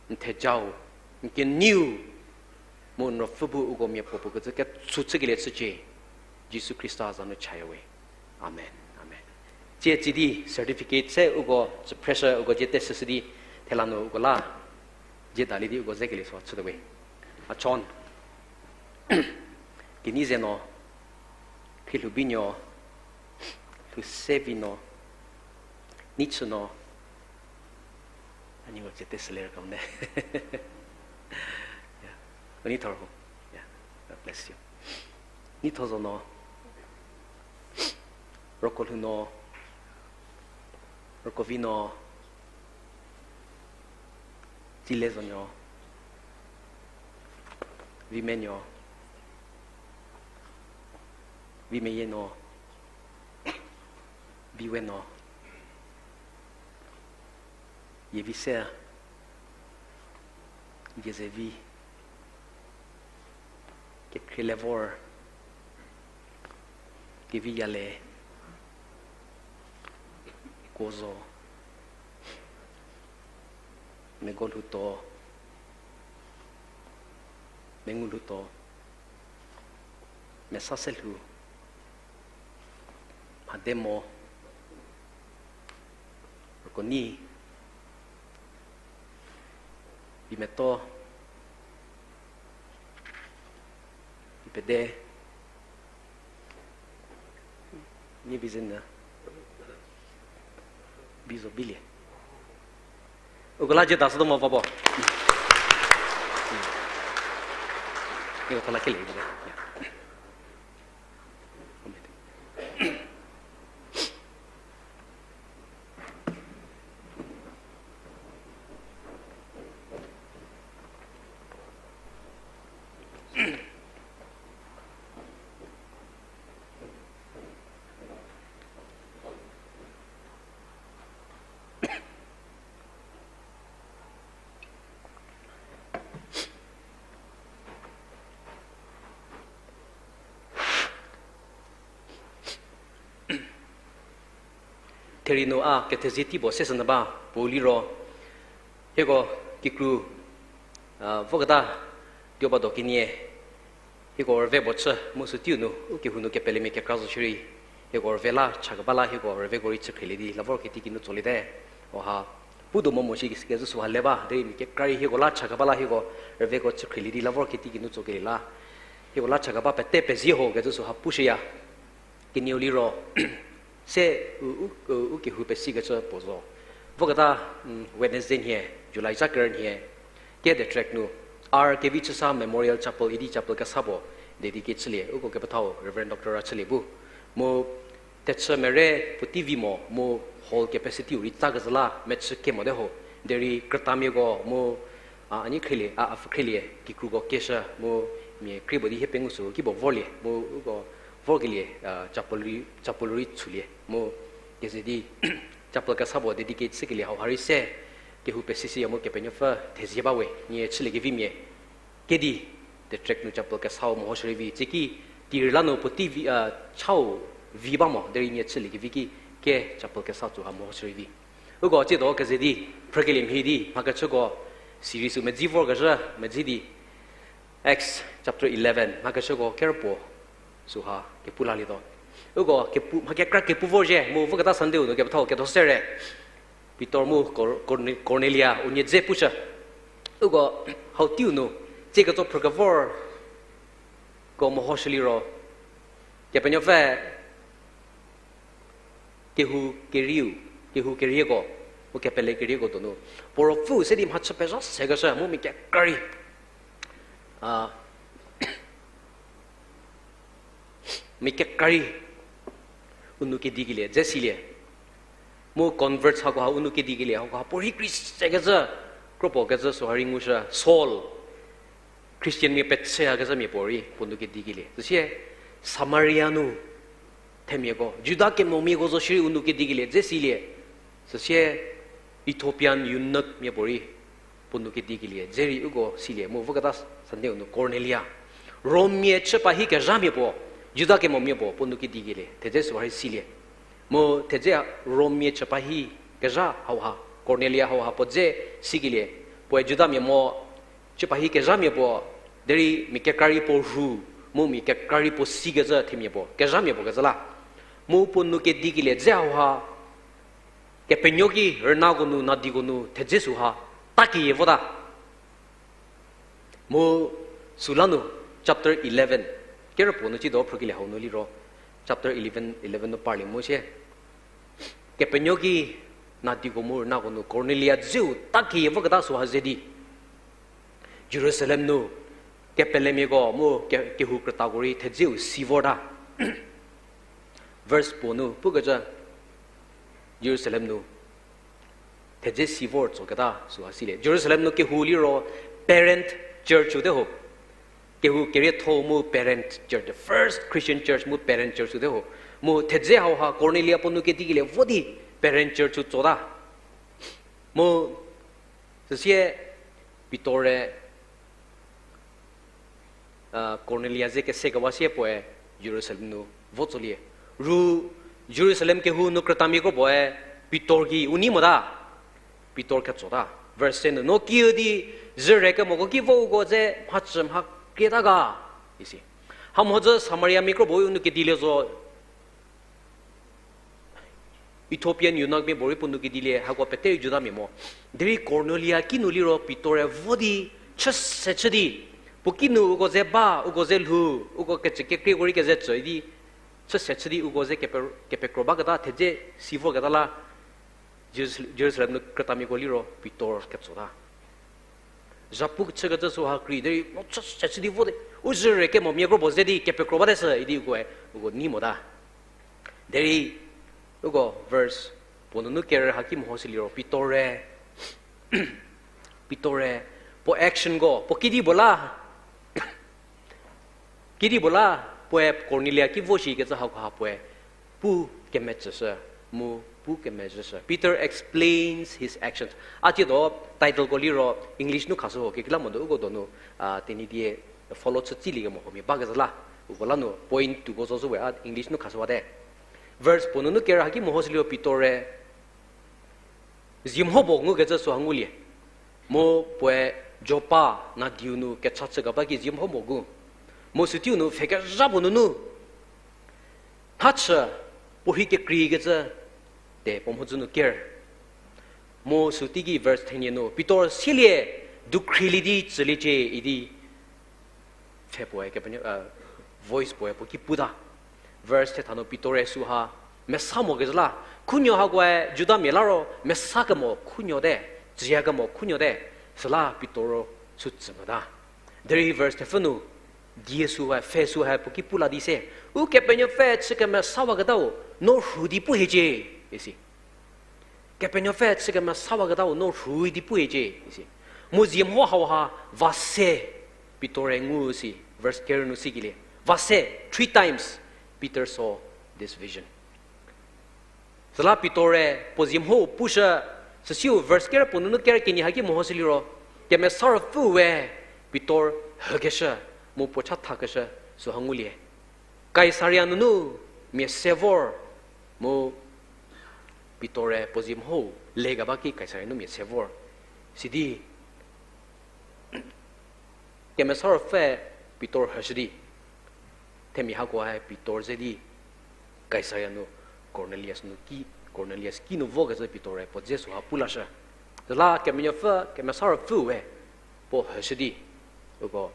N thejau, n keneiu, mu n ruopfü bu uko mia puopuo kecü ketsu chükelie chücie. Jisu Khrista za nu chaya we. Amen. Amen. Tsie tsidi certificate se uko tsüphreshü uko dzie tesüshü di thela nu uko la dzie dalie di uko zekelie süha chüte we. Achon. Kenei ze no, Khrielubinuo, Lhousevinuo, Neichünuo, a nieko cie tesülie rükamne. Yeah. U neithor ho. Yeah. God bless you. Neithozonuo, Rokolhounuo, Rokovinuo, Tsilezonuo, Vimenuo, Vimeyienuo, Viwenuo, Yievise, Yiezevi, Kekhrielevor, Keviyale, Kuozo, Megolhoutuo, Mengulhoutuo, Mesaselhou, Mhademo, Rükonei, Vimeto, Sede. Nie bizü nyü. Bizo bilie. Uko la jie da sü do mo vabo. Niko thala kele bilie. Therie nu a kethezie tei puo sesü nyü ba, puo liro, hieko kikru, a, voketa, tuo ba do kenie, hieko rüve puo chü mu sü teiu nu, u kehou nu kepelemia kekra zo shierei, hieko rüve la chakeba la hieko rüveko rei chükhrilie di la vor ketei kinu tsoliete. Oha, pu do mo mo shi kezhü süha le ba, derei mia kekra rei hieko la chakeba la hieko rüveko chükhrilie di la vor ketei kinu tsokelie la. Hieko la chakeba pete pezie ho kezhü süha pushüya. Kenieu liro, se u, u, u, u kehou pesikecü puo zo. Voketa, mm, Wednesday nhie, July zha kerü nhie, ke the tract nu, R. Kevichüsa Memorial Chapel idi chapel kesa puo dedicate chülie, uko kepethau Reverend Doctor Rachülie bu. Mu thechü mere puotei vi mo, mu hall capacity-u rei tsa kezhü la mechü kemote ho. Derei krütamiako mu, a, a nie khrielie, a, a pfhü khrielie, kikruko keshü, mu mia krie puo di hie pengou sü ki puo vorlie, mu uko vorkelie, a, chapel rei, chapel rei chülie, mu keze di chapel kesa puo dedicate chükelie hauha rei se, kehou pesishüya mu Kepenuopfü thezie ba we, nie chüliekevimia. Kedi, the tract nu chapel kesau mehoshü rei vi, tsiki, tirü la nu puotei vi, a, chau vi ba mo, derei nie chüliekevi ki, ke chapel kesa tsu ha mehoshü rei vi. Uko tsiedo keze di, phrükelie mhie di, mhakechüko, series-u medzi vorkezhü, medzi di, Acts chapter eleven, mhakechüko kerüpuo, süha kepu lalietuo. Uko kepu, mha kekra kepu vorzhie, mu voketa Sunday-u nu kepethau kedo sere. Pitor mu Kor-, Korne-, Kornelia unie dze pushü. Uko hau teiu nu, tsie ketso phrükevor ko mehoshü liro, Kepenuopfü kehou kerieu, kehou kerieko, mu kepele kerieko donu, puo ruopfüu se di mhachü pezha sekeshü mu mia kekra rei, a, mia kekra rei u nou kedikelie dze silie. Mu converts hakoha u nou kedikelie hakoha puorei kri sekecü, kropuo kecü süha rei ngushü Saul, Christian mia pechüyakezhamia puorei puo nou kedikelie. Süsie Samaria nu themiako, Juda kemomiako zo shierei u nou kedikelie dze silie. Süsie Ethiopian eunuch mia puorei puo nou kedikelie dze rei uko silie. Mu voketa Sunday-u nu Kornelia, Rommia chü pa hi kezhamia puo, Juda kemomia puo puo nou kedikelie thedze süha rei silie. Mu thedze Rommia chü pa hi kezha hauha, Kornelia hauha puo dze sikelie, puoe Judamia mo, chü pa hi kezhamia puo, derei mia kekra rei puo rhu, mu mia kekra rei puo sikecü themia puo kezhamia puo kecü la. Mu puo nou kedikelie dze hauha, kepenuo ki rünako nu nadiko nu thedze süha takeyie vota. Mu süla nu chapter eleven, kerüpuo nu tsiedo phrükelie hau nu liro, chapter eleven, eleven nu parlie mu sie, kepenuo ki nadiko mu rünako nu Kornelia dzeu takeyie voketa süha ze di Jerusalem nu kepelemiako mu ke-, kehou krütako rei thedzeu si vorta. Verse puo nu pukecü, Jerusalem nu thedze si vor tsoketa süha silie. Jerusalem nu kehou liro parent church-u te ho. Kehou kerietho mu parent church, the first Christian church mu parent church-u te ho. Mu thedze hauha Kornelia puo nou kedikelie vo di parent church-u tsota. Mu süsie Pitor-e, a, Kornelia ze kesekewa sie puoe Jerusalem nu vo tsolie. Ru Jerusalem kehou nu krütamiako puoe Pitor gei u nei mota. Pitor ketsota. Verse ten nu, no kiüdi züre kemoko ki vo uko dze mhacü mha krieta ga, isi. Hamhodzü Samariamia kropuo u nou kedilie zo. Ethiopian eunuchmia puorei puo nou kedilie, hako pete rei Judamia mo. Derei Kornelia kinu liro Pitor-e vo di, chü se chü di, Puo kinu uko ze ba, uko ze lhou, uko kecü kekrieko rei keze tsü idi, chüse chü di uko ze kepe-, kepekro baketa thedze si voketa la, Jerus-, Jerusalem nu krütamiako liro Pitor ketsota. Zhapu chükecü süha krei derei no chüse chü di vote, u zhüre kemomia kro puo ze di kepekro bate sü idi ukoe, uko nei mota. Derei uko verse puo nunu kerü haki mehoshü liro Pitor-e, Pitor-e, puo actionko, puo kedipuo la, kedipuo la, puoe Kornelia ki vo shikecü hakoha puoe pu kemetsüshü, mu pu kemezhüshü. Peter explains his actions. A tsiedo titleko liro English nu khashü ho kekreilamonyü uko donu, a, Tenyidie follow chü tsilie kemo huomia bakecü la. Uko la nu point two ko zo zhü we a English nu khashüwate. Verse puo nunu kerü haki mehoshü liro Pitor-e ziemho puo ngukecü süha ngulie. Mu puoe Joppa nadiu nu kecha chükeba ki ziemho puo ngu. Mu süteiu nu pfhekezha puo nunu nhachü puo rhi kekreikecü te puo mhodzü nu ker. Mu süteiki verse thenie nu Pitor silie, dukhrilie di tsüliecie idi pfhe puoe, Kepenuopfü, voice puoe puo ki puta. Verse thetha nu Pitor-e süha mesa mokezhü la, khunuo hakoe Judamia la ro mesa kemo khunuote, tsüya kemo khunuote, süla Pitor-o sü tsü mota. Derei verse thepfü nu, die süha, pfhe süha puo ki pu la di se, Ukepenuopfü chü kemesawaketau no rhu di pu hiecie, isi. Kepenuopfü chü kemesawaketau no rhu di pu hiecie, isi. Mu ziemho hauha va se Pitor-e ngu si, verse ker nu sikelie. Va se, three times Peter saw this vision. Süla Pitor-e puo ziemho pushü, süsiu verse ker puo nunu ker kenie haki mehoshü liro, Kemesa Ruopfüe Pitor hükeshü, mu puo chathakeshü süha ngulie. Kaisaria nunu mia se vor, mu Pitor-e puo ziemho lekeba ki Kaisaria nu mia se vor. Sidi Kemesa Ruopfü Pitor hüshü di, themia hakoe Pitor ze di Kaisaria nu Kornelius nu ki, Kornelius kinu vokecü Pitor-e puo dze süha pu lashü. Süla Kepenuopfü, Kemesa Ruopfüe puo hüshü di, uko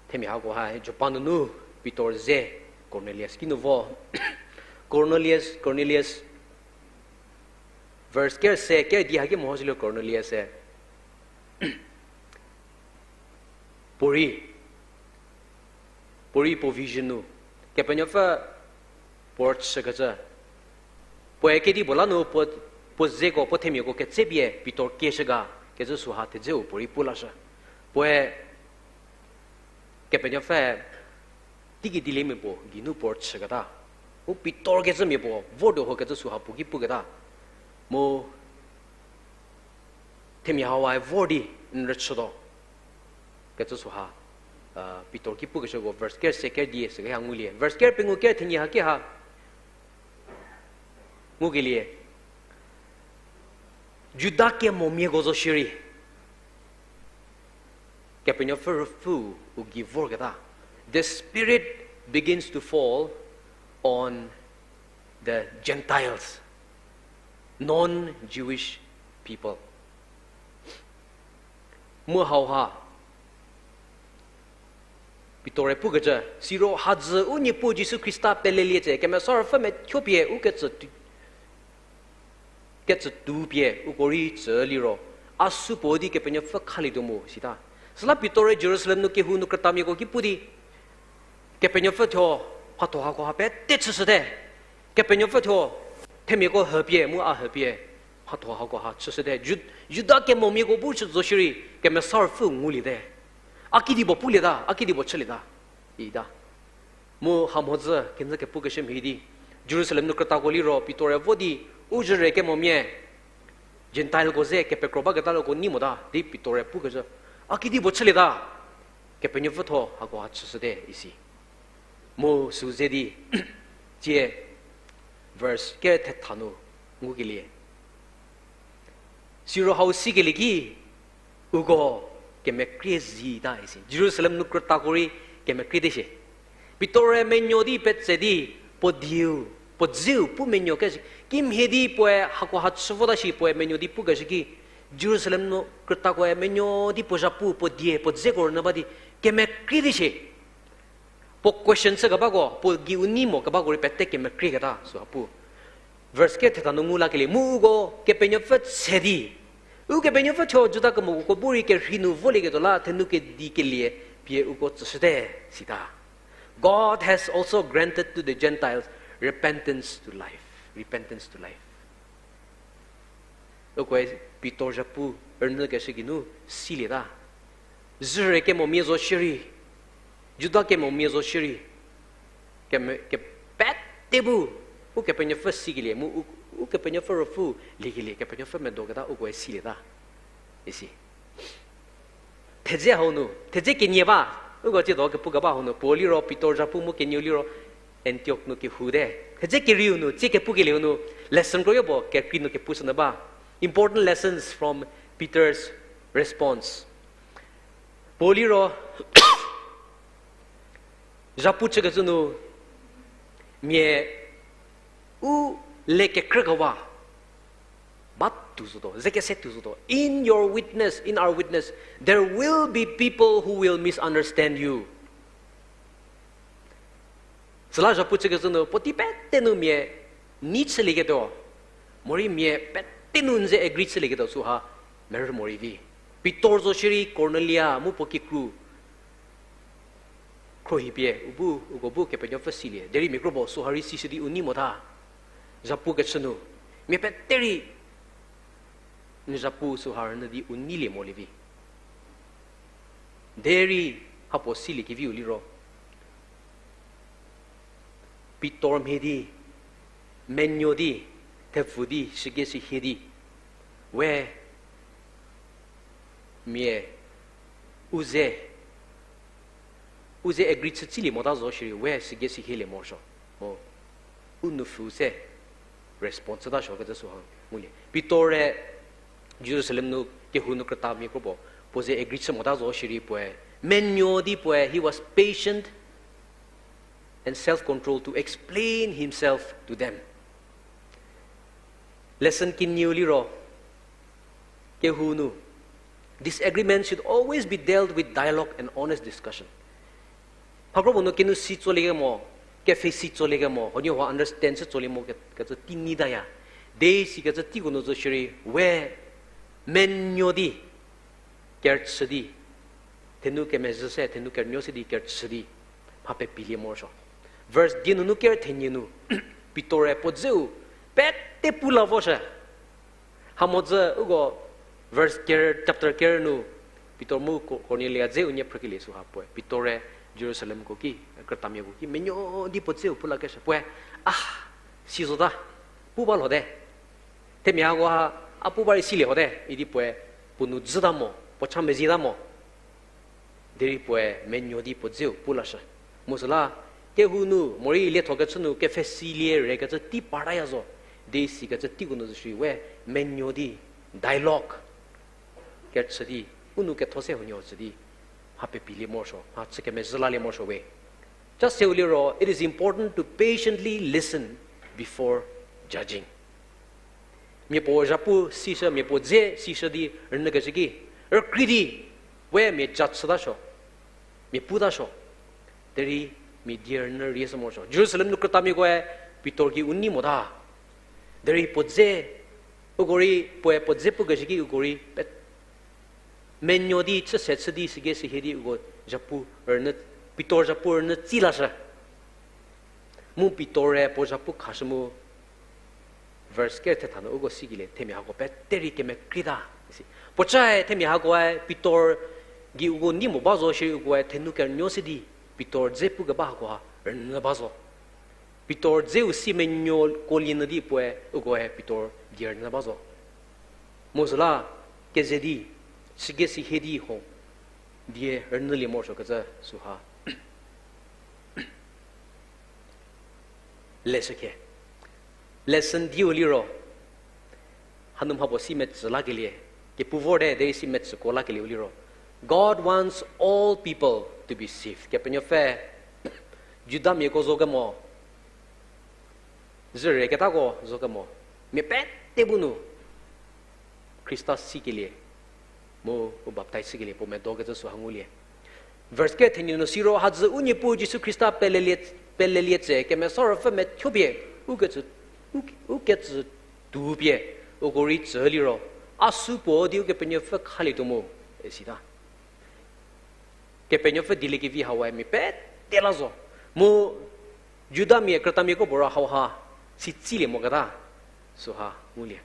themia hakoe Joppa nunu Pitor ze Kornelius kinu vo. Kornelius, Kornelius, verse ker se ker di haki mehoshü liro Kornelius-e puorei, puorei puo vision nu Kepenuopfü puo chükecü, puoe kedipuo la nu puo, puo zeko puo themiako ketsepie Pitor kieshü ga kecü süha thedzeu puorei pu lashü. Puoe Kepenuopfü teiki dieliemia puo geinu puo chüketa, u Pitor kecümia puo vortuo ho kecü süha puo ki puketa, mu themia hawae vor di n rüchütuo kecü süha, Pitor ki pukeshüko verse ker se ker di süha ngulie. Verse ker pengou ker thenie haki ha ngukelie, Juda kemomiako zo shierei Kepenuopfü Ruopfü u gei vorketa, the Spirit begins to fall on the Gentiles, non-Jewish people. Mu hauha Pitor-e pukecü, siro hadzü u Niepuu Jisu Khrista pelelie tse, Kemesa Ruopfü methuopie u kecü tu, kecü tu pie uko rei tsü liro, a supuo di Kepenuopfü khalietuo mo sita. Süla Pitor-e Jerusalem nu kehou nu krütamiako ki pu di, Kepenuopfü thuo mhatho hakoha pete chüshüte. Kepenuopfü thuo themiako hüpie mu a hüpie mhatho hakoha chüshüte. Ju-, Juda kemomiako bu chü zo shierei Kemesa Ruopfü nguliete. A kidipuo pulieta, a kidipuo chülieta, ita. Mu hamhodzü kenjü kepukeshü mhie di, Jerusalem nu krütako liro Pitor-e vo di, u zhüre kemomia, Gentileko ze kepekro baketa loko nei mota di Pitor-e pukecü, a kidipuo chülieta, Kepenuopfü thuo hakoha chüshüte isi. Mu sü ze di, tsie verse ker thetha nu ngukelie, siro hau sikelie ki, uko kemekrie zita isi. Jerusalem nu krütako rei kemekriete shie. Pitor-e menuo di petse di, puo dieu, puo dzeu pu menuo keshü, kimhie di puoe hakoha chü vota shi puoe menuo di pukeshü ki, Jerusalem nu krütakoe menuo di puo zhapu, puo die, puo dzeko rünyü ba di, Kemekrei di shie. Puo question chü kebako, puo gei u nei mo kebako rei pete kemekrieketa süha pu. Verse ke theta nu ngu lakelie, mu uko Kepenuopfü tshe di, Ukepenuopfü thuo Juda kemoko bu rei kerhei nu volieketuo la thenu kedikelie pie uko tsüshüte, sita. God has also granted to the Gentiles repentance to life. Repentance to life. Ukoe Pitor zhapu rünyükeshü geinu silieta. Zürei kemomia zo shierei, Juda kemomia zo shierei, keme-, kepete bu Ukepenuopfü sikelie mu u-, Ukepenuopfü ruopfü liekelie Kepenuopfü medoketa ukoe silieta. Isi. Thedze hau nu, thedze kenie ba, uko tsiedo kepu keba hau nu, puo liro Pitor zhapu mu kenieu liro Antiok nu kehou te. Thedze kerieu nu, tsie kepukelieu nu, lesson kroyo puo kekrei nu kepushünyü ba. Important lessons from Peter's response. Puo liro, zhapu chükecü nu, mia u le kekrükewa ba tuo zotuo, ze kese tuo zotuo. In your witness, in our witness, there will be people who will misunderstand you. Süla zhapu chükecü nu, puotei pete nu mia nei chülieketuo, morei mia pete nu n ze agree chülieketuo süha merü morei vi. Pitor zo shierei Kornelia mu puo kikru khruohipie u bu, uko bu Kepenuopfü silie. Derei mia kro puo süha rei sishü di u nei mota. Zhapukechü nu, mia pete rei n zhapu süha rünyü di u neilie molie vi. Derei hapuo siliekeviu liro, Pitor mhie di, menuo di, thepfü di, shüge shihie di, we mia u ze, u ze agree chü tsilie mota zo shierei we shüge shihielie morosuo. Mo, u nupfu se response ta suo kecü süha ngulie. Pitor-e Jerusalem nu kehou nu krütamia kro puo, puo ze agree chü mota zo shierei puoe, menuo di puoe, he was patient and self-control to explain himself to them. Lesson kenieu liro, kehou nu, disagreement should always be dealt with dialogue and honest discussion. Mha kro puo nu kenu si tsoliekemo, kefe si tsoliekemo, huoniehuo understand chü tsolie mo ke-, kecü tei nei taya. Derei sikecü teiko nu zo shierei we menuo di kerüchü di, thenu kemezhü se, thenu kerünuo se di kerüchü di, mha pepilie morosuo. Verse die nunu ker thenie nu, Pitor-e puo dzeu pete pu la voshü. Hamozü uko verse ker, chapter ker nu, Pitor mu Ko-, Kornelia dze unie phrükelie süha puoe, Pitor-e Jerusalemko ki, krütamiako ki menuo di puo dzeu pu lakeshü puoe, a, si zota, pu ba lhote. Themia hako ha, a pu ba rei silie hote idi puoe, puo nu dzüta mo, puo cha mezieta mo. Derei puoe menuo di puo dzeu pu lashü. Mu süla, kehou nu, morei lietho kechü nu, kefe silie re kecü tei partaya zo. Derei sikecü teiko nu zo shierei we menuo di, dialogue kerüchü di, u nou ketho se huoniehuo chü di, mha pepilie morosuo, mha chü kemezhü lalie morosuo we. Cha seu liro, it is important to patiently listen before judging. Mia puo zhapu sishü, mia puo dze sishü di rünyükecü ki, rükrei di, we mia judge chütasuo, mia putasuo. Derei mia die rünyü rieshü morosuo. Jerusalem nu krütamikoe Pitor ki u nei mota. Derei puo dze, uko rei, puoe puo dze pukeshü ki uko rei, pe-, menuo di chüse chü di süge sühie di uko zhapu rünyü, Pitor zhapu rünyü tsi lashü. Mu Pitor-e puo zhapu khashü mu, verse ker thetha nu uko sikelie themia hako pete rei kemekrieta. Isi. Puocae themia hakoe Pitor gei uko nei mo ba zo shierei ukoe thenu kerünuo se di Pitor dze pukeba hakoha rünyü ba zo. Pitor dzeu si menuo kuolie nyü di puoe ukoe Pitor die rünyü ba zo. Mu süla keze di, süge sühie di ho, die rünyülie morosuo kecü süha leshükhe. Lesson diu liro, hanu mha puo si metsü lakelie, kepu vorte derei si metsüko lakelieu liro, God wants all people to be saved. Kepenuopfü, Judamiako zo kemo, züreketako zo kemo, mia pete bu nu Khrista sikelie, mu u baptize chükelie puo medo kecü süha ngulie. Verse ker thenie nu siro, hadzü u Niepuu Jisu Khrista pelelie, pelelie tse Kemesa Ruopfü methuopie, u kecü, u, u kecü tuopie, uko rei tsü liro, a sü puo di Ukepenuopfü khalietuo mu, isita. Kepenuopfü dieliekevi hau mia pete la zo. Mu Judamia krütamia kro puo ro hauha si tsilie moketa, süha ngulie.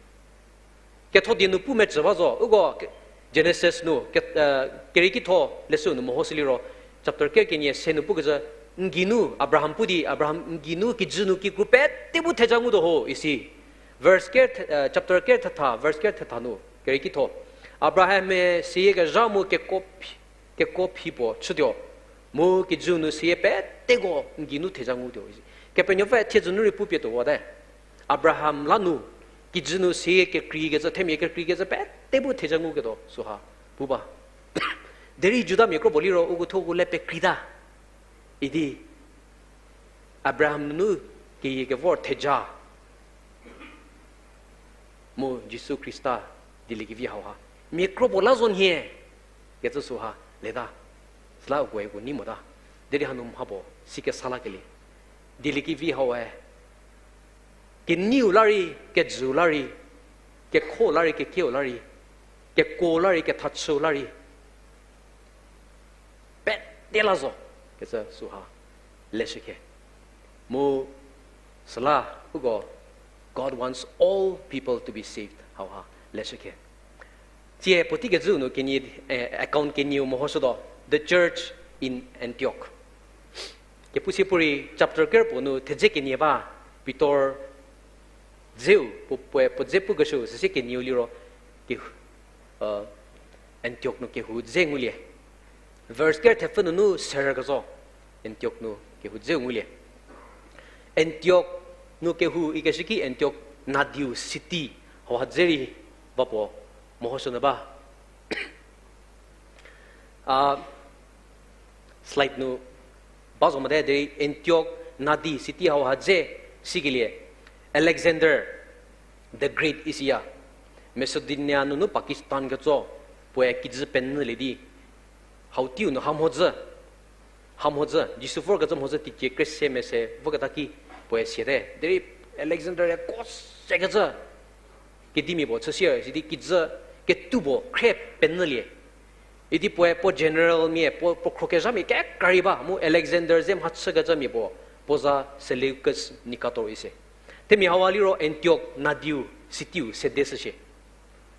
Ketho die nu pu mecü ba zo, uko ke-, Genesis nu, ke-, eh, keriekitho leshü nu mehoshü liro, chapter ker kenie se nu pukecü, n geinu, Abraham pu di, Abraham n geinu kijü nu kikru pete bu theja ngutuo ho, isi. Verse ker the-, eh, chapter ker thetha, verse ker thetha nu, keriekitho. Abraham-e seyie kezha mu kekuo phi-, kekuo phi puo chütuo. Mu kijü nu seyie peteko n geinu theja ngutuo, isi. Kepenuopfü thiedzü nu rei pupie tuo wate. Abraham la nu, kijü nu seyie kekreikecü, themia kekreikecü pete bu theja nguketuo, süha pu ba. Derei Judamia kro puo liro, uko thuo uko le pekreita. Idi, Abraham nunu keyie kevor theja. Mu Jisu Khrista dieliekevi hauha mia kro puo la zo nhie, kecü süha leta. Süla ukoe uko nei mota. Derei hanu mha puo si kesa lakelie. Dieliekevi hau-e, kenieu la rei, kejüu la rei, kekho la rei, kekieu la rei, kekuo la rei, kethachüu la rei, pete la zo, kecü süha leshükhe. Mu süla uko, God wants all people to be saved hauha leshükhe. Tsie puotei kejüu nu kenie, eh, account kenieu mehoshütuo, the church in Antioch. Kepu sie puorei chapter ker puo nu thedze kenie ba, Pitor dzeu, puo, puoe puo dze pukeshüu, süsie kenieu liro, ke, uh, Antioch nu kehou dze ngulie. Verse ker thepfü nunu serü kezo, Antioch nu kehou dzeu ngulie. Antioch nu kehou ikeshü ki Antioch nadiu city hauha dze rei va puo mehoshünyü ba. A, slide nu ba zo mote, derei Antioch nadi city hauha dze sikelie Alexander the Great isiya. Macedonia nunu Pakistan ketso, puoe kijü penyülie di, hau teiu nu hamhodzü, hamhodzü, Jisu vorkecü mhodzü teicie kre se mese voketa ki puoe siate. Derei Alexander-e ko sekecü kedimia puo chüsie sidi kijü ketuo puo khre penyülie. Idi puoe puo general mia, puo, puo khrokezhamia kekra rei ba, mu Alexander ze mhachükecü mia puo, puo za Seleucus Nicator isi. Themia hauha liro Antioch nadiu city-u sedeshüshie.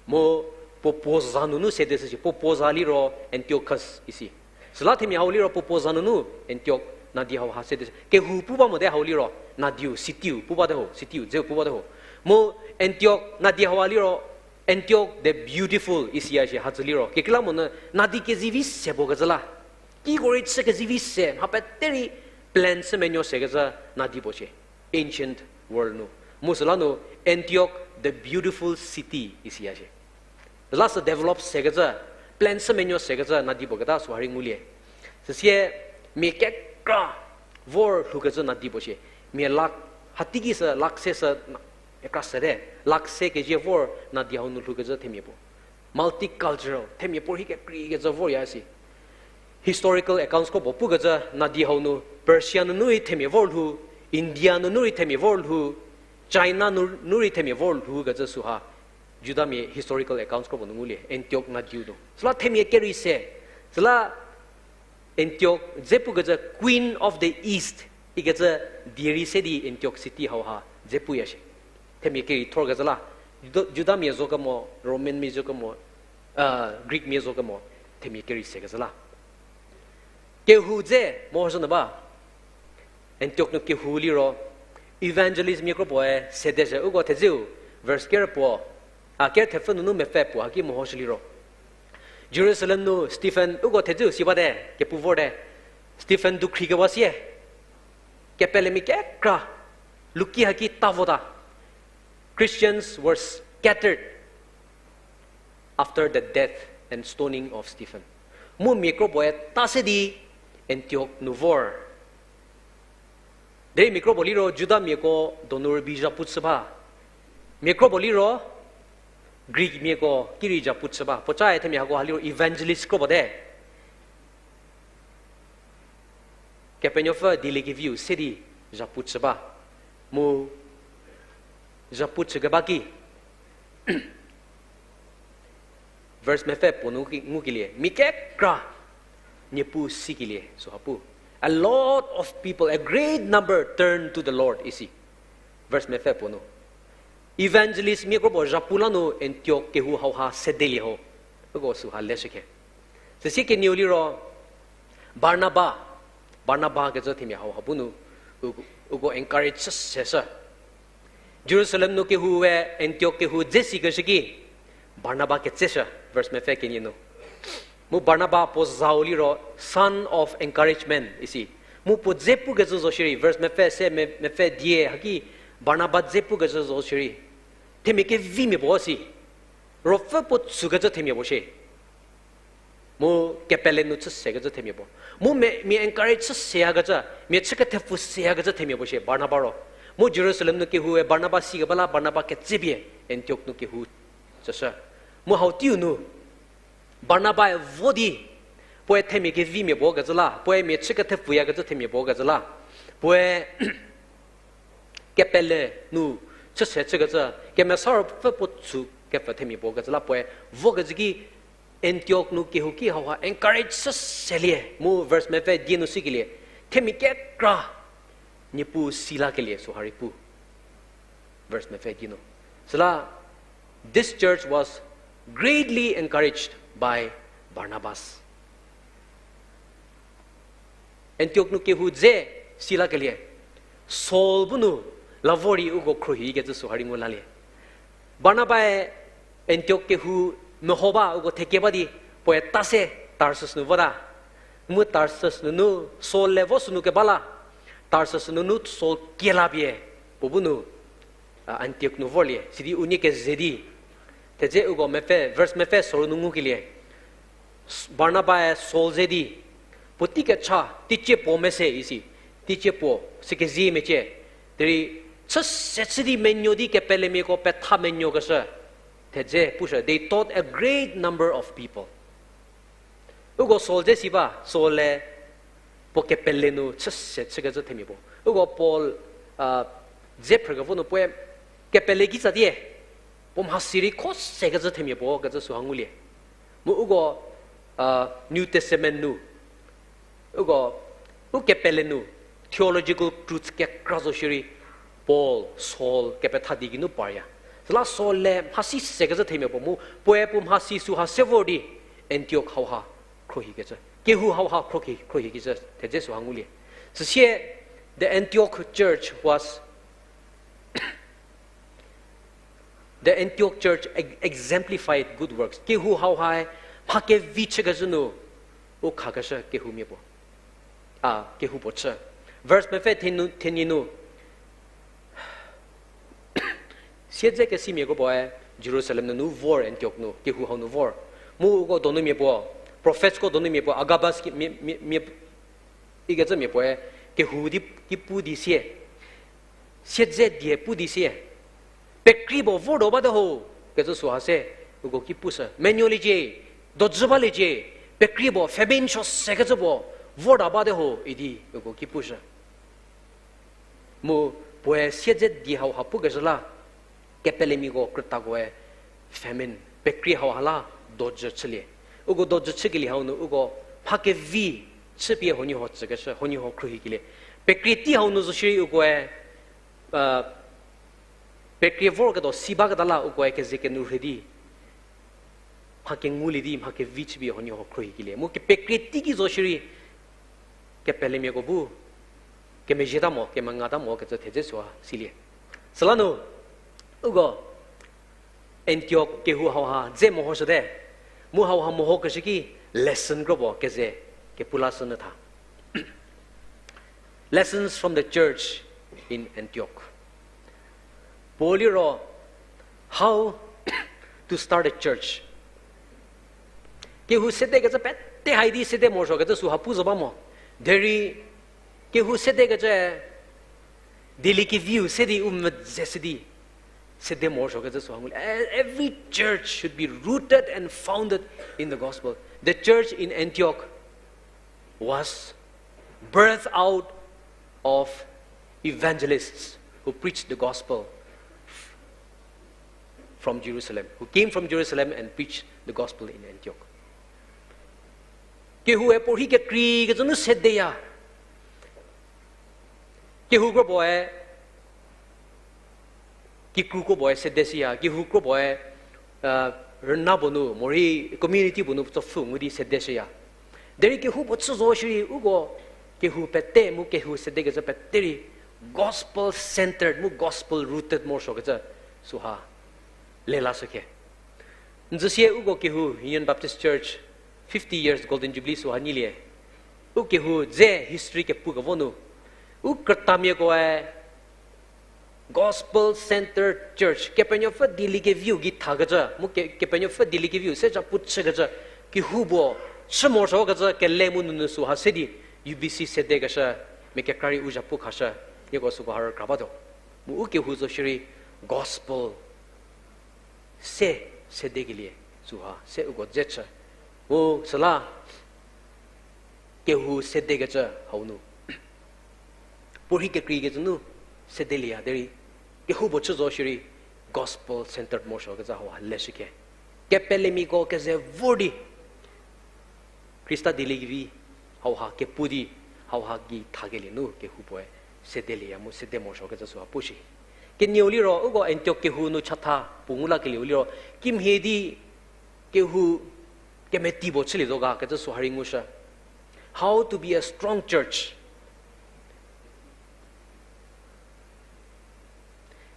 Mu puo puo za nunu sedeshüshie, puo puo za liro Antiochus isi. Süla themia hau liro puo puo za nunu Antioch nadi hauha sedeshü. Kehou pu ba mote hau liro, nadiu city-u pu bate ho, city-u dzeu pu bate ho. Mu Antioch nadi hauha liro, Antioch the Beautiful isiya shie hadzü liro. Kekreilamonyü nadi kezivi se puo kecü la. Kiko rei chü kezivi se, mha pete rei plan chü menuo sekecü nadi puo shie. Ancient world nu. Mu süla nu Antioch the Beautiful City isiya shie. La sü develop sekecü, plan chü menuo sekecü nadi puo keta süha rei ngulie. Süsie mia kekra vor lhoukecü nadi puo shie. Mia lakh, hateiki sü lakh se sü na-, kekra sete, lakh se kezhie vor nadi hau nu lhoukecü themia puo. Multicultural, themia puorhi kekreikecü vorya si. Historical accounts kro puo pukecü nadi hau nu Persia nunu rei themia vor lhou, India nunu rei themia vor lhou, China nu, nu rei themia vor lhoukecü süha Judamia historical accounts kro puo nu ngulie, Antioch nadiu nu. Süla themia kerei se, süla Antioch dze pukecü Queen of the East ikecü die rei se di Antioch city hauha dze puya shie. Themia kerei thorkecü la, Juda-, Judamia zo kemo, Romanmia zo kemo, Greekmia zo kemo, themia kerei sekecü la. Kehou dze mehoshünyü ba, Antioch nu kehou liro, evangelistmia kro puoe sedeshü uko thedzeu, verse ker puo, a ker thepfü nunu mepfü puo haki mehoshü liro. Jerusalem nu Stephen uko thedzeu si bate, kepu vorte, Stephen dukhri kewa sie. Kepelemia kekra, luki haki ta vota. Christians were scattered after the death and stoning of Stephen. Mu mia kro puoe ta se di Antioch nu vor. Derei mia kro puo liro Judamiako donu rübei zhapu chü ba. Mia kro puo liro Greekmiako ki rei zhapu chü ba. Puocae themia hako ha liro evangelist kro puo te. Kepenuopfü dieliekeviu se di zhapu chü ba. Mu zhapu chükeba ki, verse mepfü puo nu ki, ngukelie, mia kekra Niepuu sikelie süha pu. A lot of people, a great number turned to the Lord, isi. Verse mepfü puo nu. Evangelist mia kro puo zhapu la nu Antiok kehou hauha sedelie ho. Uko süha leshükhe. Süsie kenieu liro, Barnaba, Barnaba kecü themia hauha bu nu, u-, uko encourage chü seshü. Jerusalem nu kehoue Antiok kehou dze sikeshü ki, Barnaba ketseshü, verse mepfü kenie nu. Mu Barnaba puo zau liro, son of encouragement, isi. Mu puo dze pukecü zo shierei, verse mepfü se me-, mepfü die haki, Barnaba dze pukecü zo shierei. Themia kevimia puo si. Ruopfü puo tsükecü themia puo shie. Mu kepele nu chü sekecü themia puo. Mu mia, mia encourage chü seyakecü, mia chü kethepfu seyakecü themia puo shie, Barnaba ro. Mu Jerusalem nu kehoue Barnaba sikeba la Barnaba ketsepie Antiok nu kehou tsüshü. Mu hau teiu nu, Barnabae vo di, puoe themia kevimia puo kecü la, puoe mia chü kethepfuyakecü themia puo kecü la, puoe kepele nu chü se chükecü, Kemesa Ruopfü puo tsükepfü themia puo kecü la puoe vokecü ki Antiok nu kehouki hauha encourage chü selie, mu verse mepfü die nu sikelie, themia kekra Niepuu si lakelie süha rei pu. Verse mepfü die nu. Süla, this church was greatly encouraged by Barnabas. Antiok nu kehou dze si lakelie, Saul bu nu la vor rei uko khruohikecü süha rei ngu lalie. Barnabae Antiok kehou meho ba uko theke ba di, puoe ta se Tarsus nu vota. Mu Tarsus nunu Saul le vo sünu keba la, Tarsus nunu Saul kie la pie, puo bu nu, a, Antiok nu vorlie, sidi unie keze di. Thedze uko mepfü, verse mepfü soru nu ngukelie. Barnabae Saul ze di, puotei kecha, teicie puo mese isi, teicie puo, sikezie mecie, derei chü se chü di menuo di kepelemiako petha menuokeshü, thedze pushü, they taught a great number of people. Uko Saul dze si ba, Saul le puo kepele nu chü se chükecü themia puo. Uko Paul, a, dze phrükevo nu puoe kepele kitsa die, puo mhasi rei kho sekecü themia puo kecü süha ngulie. Mu uko, a, New Testament nu, uko, u kepele nu, theological truths kekra zo shierei, Paul, Saul kepetha di geinu parya. Süla Saul le mhasi sekecü themia puo mu, puoe puo mhasi süha se vor di, Antiok hauha khruohikecü. Kehou hauha khruohi, khruohikecü, thedze süha ngulie. Süsie, the Antioch church was The Antioch church ex-, exemplified good works. Kehou hauhae mha kevi chükecü nu, u khakeshü kehoumia puo. A, kehou puo chü. Verse mepfü thenu-, thenie nu. Siedze kesimia kro puoe Jerusalem nunu vor Antioch nu, kehou hau nu vor. Mu uko donumia puo, prophets ko donumia puo, Agabus ki mia, mia, mia, ikecümia puoe, kehou di ki pu di sie. Siedze die pu di sie. Pekrei puo vortuo bate ho, kecü süha se, uko ki pushü. Menuoliecie, dojü baliecie, pekrei puo, famine suo sekecü puo, vortuo bate ho, idi uko ki pushü. Mu puoe siedze die hauha pukeshü la, kepelemiako krütakoe famine, pekrei hauha la dojü chülie. Uko dojü chükelie hau nu uko mha kevi chüpie huoniehuo tsükeshü, huoniehuo khruohikelie. Pekrei tei hau nu zo shierei ukoe, a, pekrei vorketuo si baketa la ukoe keze kenu rhei di mha kengulie di mha kevi chüpie huoniehuo khruohikelie. Mu ke pekrei teiki zo shierei kepelemiako bu kemezhieta mo, kemengata mo kecü thedze süha silie. Süla nu, uko Antioch kehou hauha dze mehoshüte, mu hauha mehokeshü ki lesson kropuo keze kepu lashünyü tha. Lessons from the church in Antioch. Puo liro, how to start a church. Kehou sedekecü pete hai di sede morosuokecü süha pu zo ba mo. Derei kehou sedekecü dieliekeviu se di u medze se di sede morosuokecü süha ngulie. E-, every church should be rooted and founded in the gospel. The church in Antioch was birth out of evangelists who preached the gospel from Jerusalem, who came from Jerusalem and preached the gospel in Antioch. Kehoue puorhi kekreikecü nu sedeya. Kehou kropuoe, kikru kropuoe sede shüya, kehou kropuoe, rüna puo nu morei community puo nu tsopfü ngu di sede shüya. Derei kehou puo chü zo shierei uko kehou pete mu kehou sedekecü pete rei gospel centered mu gospel rooted morosuokecü süha lelashükhe. N zü sie uko kehou Union Baptist Church fifty years Golden Jubilee süha nyilie. U kehou dze history kepukevo nu, u krütamiakoe gospel centered church, Kepenuopfü dieliekeviu gei thakecü mu ke- Kepenuopfü dieliekeviu se zhapu chükecü, kehou puo chü morosuokecü kele mu nunu süha se di U B C sedekeshü, mia kekra rei u zhapu khashü, nieko süko ha rükra batuo. Mu u kehou zo shierei gospel se sedekelie süha se uko dze chü. Mu süla kehou sedekecü hau nu, puorhi kekreikecü nu sedelieya derei, kehou puo chü zo shierei gospel centered morosuokecü hauha leshükhe. Kepelemiako keze vor di Khrista dieliekevi hauha kepu di, hauha gei thakelie nu kehou puoe sedelieya mu sede morosuokecü süha pu shi. Kenieu liro uko Antiok kehou nu chatha puo ngu lakelieu liro, kimhie di kehou kemeti puo chülie zo ga kecü süha rei ngushü. How to be a strong church.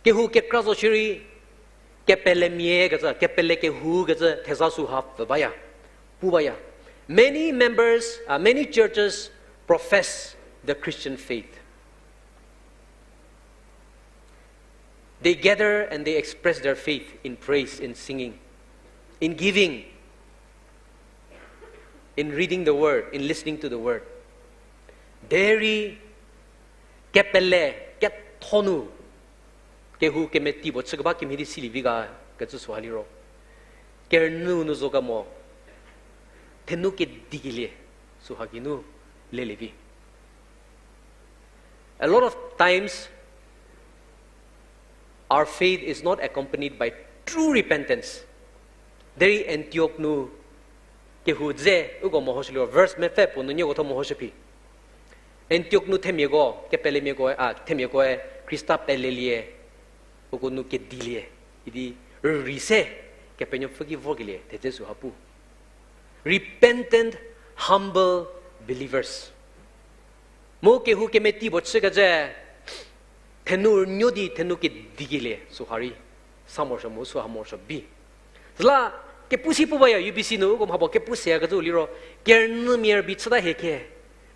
Kehou kekra zo shierei, kepelemia kecü, kepele kehou kecü theza süha pfü baya, pu baya. Many members, uh, many churches profess the Christian faith. They gather and they express their faith in praise, in singing, in giving, in reading the word, in listening to the word. Derei kepele ketho nu kehou kemeti puo chükeba kimhie di silie vi ga kecü süha liro, kerünyü nu zo kemo, thenu kedikelie süha geinu lelie vi. A lot of times, our faith is not accompanied by true repentance. Derei Antiok nu kehou dze uko mehoshü liro, verse mepfü puo nu nieko tho mehoshü phi. Antiok nu themiako, kepelemiakoe, a, themiakoe Khrista pelelie, uko nu kedilie idi rürei se Kepenuopfü ki vorkelie thedze süha pu. Repentant, humble believers. Mu kehou kemeti puo chükecü, thenu rünyü di thenu kedikelie süha rei sa morosuo mu süha morosuo bi. Süla kepu si pu baya, U B C nu uko mha puo kepu sekecü liro, kerünyümia rübei chüta hie khe,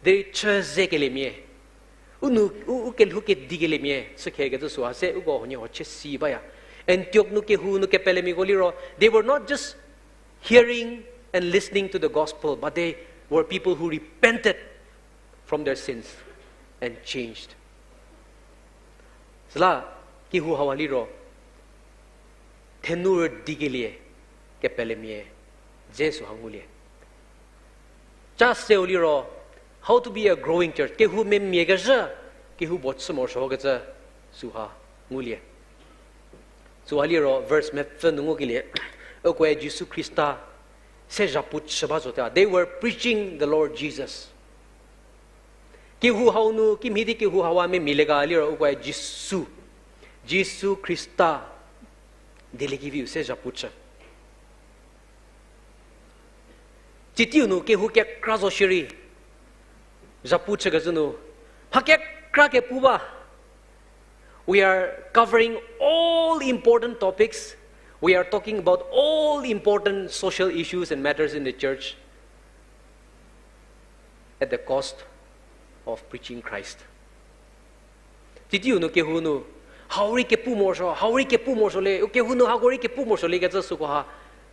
derei chü zekeliemia, u nu, u, u kelhou kedikeliemia chükhe kecü süha se uko huoniehuo chü si baya. Antiok nu kehou nu kepelemiako liro, they were not just hearing and listening to the gospel, but they were people who repented from their sins and changed. Süla kehou hauha liro, thenu rüdikelie kepelemia dze süha ngulie. Ca seu liro, how to be a growing church, kehou memia kezhü, kehou puo chü morosuokecü süha ngulie. Süha liro verse mepfü nu ngukelie, ukoe Jisu Khrista se zhapu chü ba zote, they were preaching the Lord Jesus. Kehou hau nu kimhie di kehou hauha memia lie ga liro ukoe Jisu, Jisu Khrista dieliekeviu se zhapu chü. Tsitiu nu kehou kekra zo shierei, zhapu chükecü nu, mha kekra kepu ba. We are covering all important topics. We are talking about all important social issues and matters in the church at the cost of preaching Christ. Tsitiu nu kehou nu, hau rei kepu morosuo, hau rei kepu morosuo le, u kehou nu hako rei kepu morosuo le kecü sükoha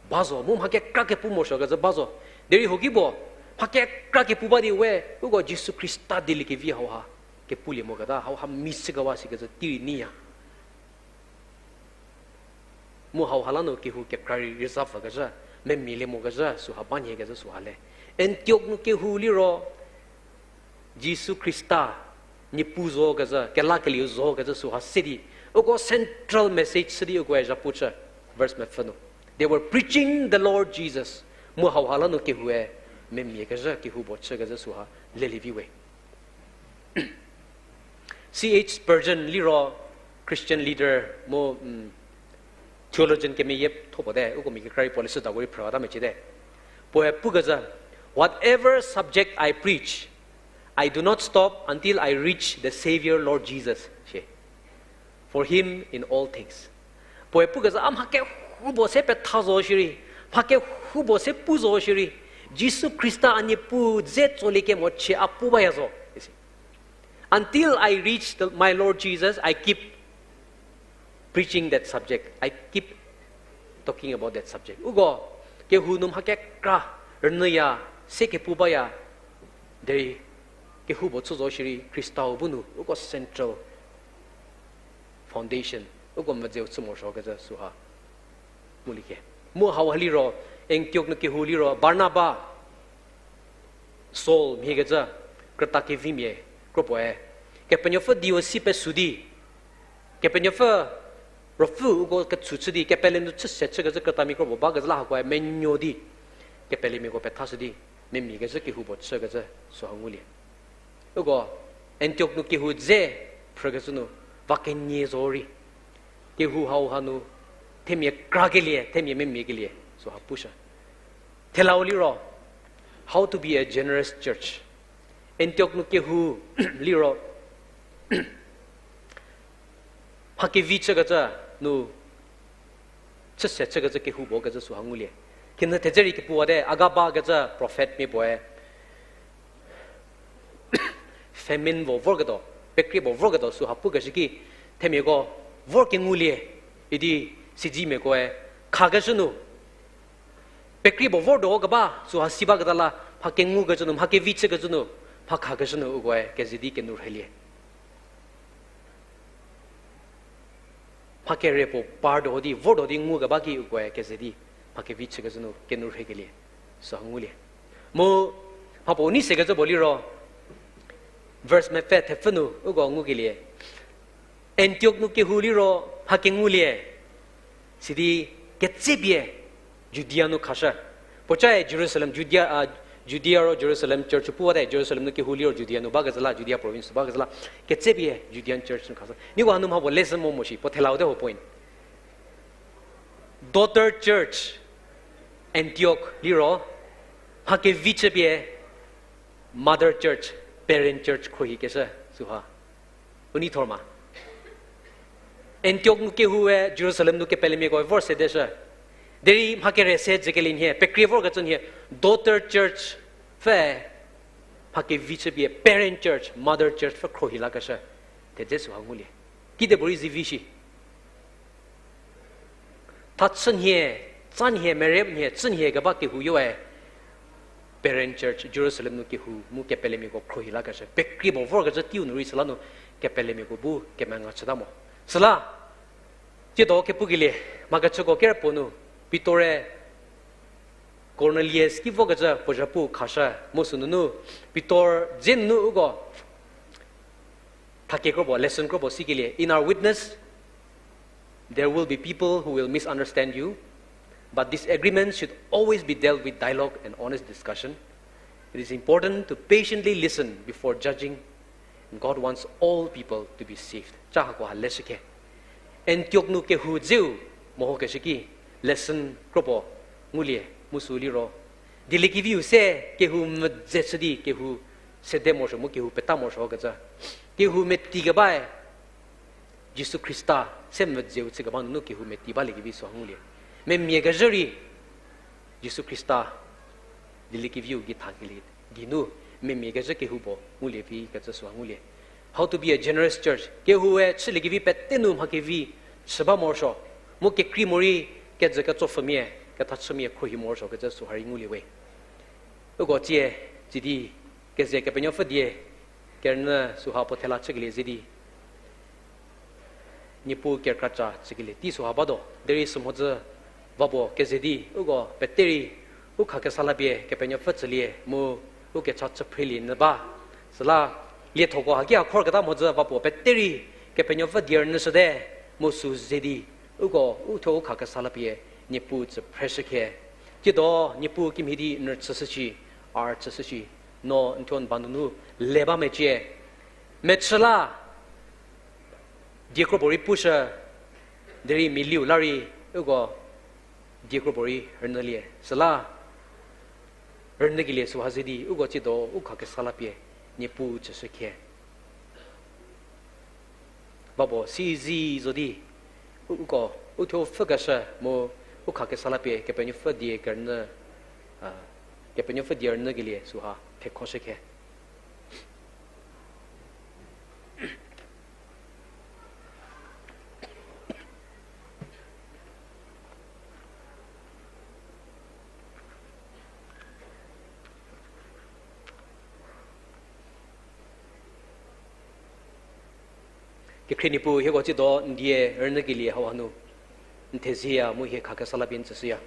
ba zo, mu mha kekra kepu morosuo kecü ba zo. Derei huoki puo, mha kekra kepu ba di we, uko Jisu Khrista dieliekevi hauha kepulie moketa, hauha mi chükewa sikecü tei rei nyiya. Mu hauha la nu kehou kekra rei rüza pfükecü, memia lie mokecü süha ba nyie kecü süha le. Antiok nu kehou liro, Jisu Khrista Niepuu zo kezhü, kelakelieu zo kezhü süha se di, uko central message chü di ukoe zhapu chü, verse mepfü nu. They were preaching the Lord Jesus. Mu hauha la nu kehoue memia kezhü, kehou puo chü kezhü süha lelie vi we. C H Spurgeon liro Christian leader mu, theologian kemeyie tho puo te, uko mia kekra rei puo leshüdako rei phrüta mecie te. Puoe pu kezhü, Whatever subject I preach, I do not stop until I reach the Saviour Lord Jesus, shie. For him in all things. Puoe pu kezhü, a mha kehoupuo se petha zo shierei, mha kehoupuo se pu zo shierei, Jisu Khrista a Niepuu dze tsoliekemo chie a pu baya zo, isi. Until I reach the, my Lord Jesus, I keep preaching that subject. I keep talking about that subject. Uko, kehou nu mha kekra rünyüya, se kepu baya, derei kehoupuo chü zo shierei Khristau bu nu, uko central foundation, uko mvüdzeu chü morosuo kezhü süha ngulie ke. Mu hauha liro, Antiok nu kehou liro, Barnaba, Saul mhie kezhü, krüta kevimia, kropuoe, Kepenuopfü dieu si pesu di, Kepenuopfü Ruopfü uko ketshu chü di, kepele nu chüse chü kezhü krütamia kropuo ba kezhü la hakoe menuo di, kepelemiako pethashü di, memia kezhü kehoupuo chü kezhü süha ngulie. Uko, Antiok nu kehou dze phrü kezhü nu, va kenie zo rei. Kehou hauha nu, themia krakelie, themia memia kelie, süha pushü. Thelau liro, how to be a generous church. Antiok nu kehou liro, mha kevi chükecü nu, chüse chükecü kehou puo kecü süha ngulie. Khinhie thedze rei kepuwate, Agaba kecü prophet mia puoe, famine puo vorketuo, pekrie puo vorketuo süha pukeshü ki, themiako vor kengulie, idi siedzimiakoe, khakeshü nu, pekrie puo vortuo keba süha si baketa la, mha kengukecü nu, mha kevi chükecü nu, mha khakeshü nu ukoe keze di kenourheilie. Mha kere puo partuo di, vortuo di ngukeba ki ukoe keze di, mha kevi chükecü nu kenourheikelie, süha ngulie. Mu, mha puo nei sekecü puo liro, verse mepfü thepfü nu uko ngukelie. Antiok nu kehou liro mha kengulie, sidi ketsepie Judia nu khashü. Puocae Jerusalem, Judia, a, Judia ro Jerusalem church puwate, Jerusalem nu kehou liro Judia nu bakecü la, Judia province bakecü la, ketsepie Judean church nu khashü. Nieko hanu mha puo lesson mo mo shi, puo thelaute ho point. Daughter church, Antiok liro, mha kevi chüpie, mother church, parent church khrohikeshü, süha. U nei thor ma. Antiok nu kehoue Jerusalem nu kepelemiako vor sedeshü. Derei mha kere se dzükelie nhie, pekrie vorkecü nhie, daughter church pfü, mha kevi chüpie, parent church, mother church pfü khrohi lakeshü. Thedze süha ngulie. Kidepuorei zivi shi. Tha chünhie, tsanhie, merep nhie, chünhie keba kehou yoe, parent church, Jerusalem nu kehou, mu kepelemiako khrohi lakeshü. Pekrie puo vorkecü teiu nu rei süla nu, kepelemiako bu kemenga chüta mo. Süla, tsiedo kepukelie, mha kechüko kere puo nu, Pitor-e, Cornelius ki vokecü puo zhapu khashü, mu sünunu, Pitor dze nunu uko, thakekro puo, lesson kro puo sikelie. In our witness, there will be people who will misunderstand you, but disagreements should always be dealt with dialogue and honest discussion. It is important to patiently listen before judging. God wants all people to be saved. Cha hako ha leshükhe. Antiok nu kehou dzeu mehokeshü ki lesson kro puo ngulie mu sü liro. Dieliekeviu se kehou medze chü di kehou sede morosuo mu kehou peta morosuo kecü. Kehou meti kebae Jisu Khrista se medzeu chü keba nunu kehou meti baliekevi süha ngulie. Memia kezhü rei Jisu Khrista dieliekeviu gei thakelie geinu memia kezhü kehou puo ngulie vi kecü süha ngulie. How to be a generous church. Kehoue chüliekevi pete nu mha kevi chü ba morosuo. Mu kekrei morei kejü ketsopfümia, kethachümia khrohi morosuo kecü süha rei ngulie we. Uko tsie, tsidi, keze Kepenuopfü die, kerünyü süha puo thela chükelie ze di. Niepuu kerkraca chükelie tei süha batuo, derei sümhodzü va puo keze di, uko pete rei, u khakesa la pie Kepenuopfü tsülie mu, u kecha chüphrelie nyü ba. Süla, liethoko haki a khorketa mhodzü va puo peterei, Kepenuopfü die rünyüshüte, mu sü ze di, uko, uthuo u khakesa la pie, Niepuu tsü phreshükhe. Tsiedo, Niepuu kimhie di n rüchüshüshi, a rüchüshüshi, no n thuo n ba nunu, le ba mecie. Mechü la, diekro puo rei pushü, derei meliu la rei, uko, diekro puo rei rünyülie. Süla, rünyükelie süha ze di, uko tsiedo, u khakesa la pie, Niepuu tsüshükhe. Ba puo, si zi zo di, u-, uko, uthuo pfhükeshü mu, u khakesa la pie, Kepenuopfü die kerünyü, a, Kepenuopfü die rünyükelie süha, thekhoshükhe. Kekhrie Niepuu hieko tsiedo n die rünyükelie hauha nu, n thezieya mu hie khakesa la pie n tsüshüya.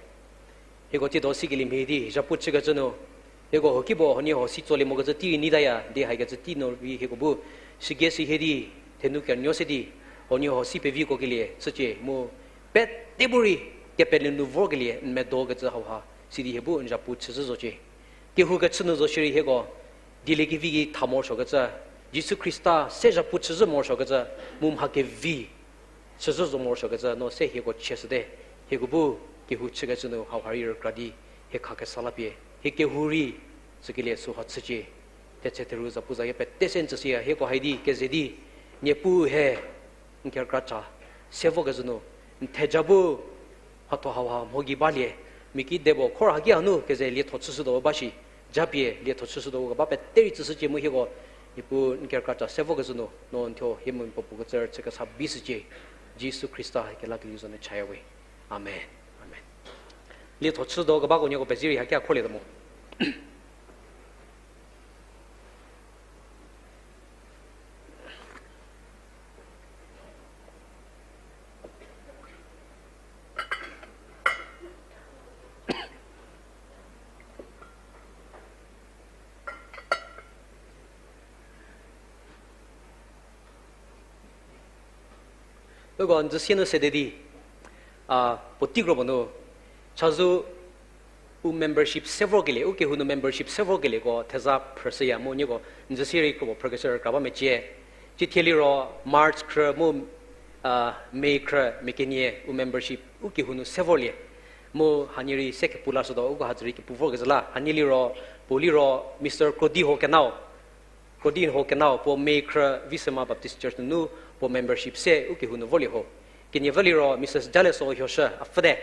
Hieko tsiedo sikelie mhie di zhapu chükecü nu, hieko huokipuo huoniehuo si tsolie mokecü tei rei neitaya di haikecü tei nu rei hieko bu, shügie shühie di, thenu kernuo se di, huoniehuo si peviko kelie chücie mu, pete bu rei, kepele nu vorkelie n medokecü hauha, sidi hie bu n zhapu chüzhü zocie. Kehou kechü nu zo shierei hieko, dieliekevi gei tha morosuokecü, Jisu Khrista se zhapu chüzhü morosuokecü, mu mha kevi chüzhü zo morosuokecü no se hieko chieshüte, hieko bu kehou chükecü nu hauha rei rükra di, hie khakesa la pie, hie kehou rei, tsükelie süha chücie, thetse theru zapuzayie pete se n tsüshüya hieko hai di keze di, Niepuu he, n kerükracha, se vokezhü nu, n theja bu, mhatho hauha mho gei balie, mia kidepuo khor haki hanu keze lietho chüshütuo ba shi, japie lietho chüshütuo keba pete rei tsüshücie mu hieko, Niepuu n kerükracha se vokezhü nu, no n thuo hie mu n puo puo kecü rüchü kesa bishücie, Jisu Khrista kelakelieu za nu chaya we. Amen. Amen. Lietho chütuo kebako nieko pezie rei haki a khorlietuo mo. Uko n zü sie nu sede di, a, puotei kro puo nu, chazou u membership se vorkelie, u kehou nu membership se vorkelieko theza phrüshüya mu nieko n zü sie rei kro puo phrükeshü rükra ba mecie. Cithie liro March khrü mu, a, May khrü mia kenie u membership u kehou nu se vorlie. Mu hanie rei se kepu lashütuo, uko hadzü rei kepu vorkezhü la. Hanie liro, puo liro Mister Krodiho Kenao. Krodiho Kenao puo May khrü Viswema Baptist Church nunu puo membership se u kehou nu vorlie ho. Keniepfü liro Mrs Jaleso Hioshü a pfhüte,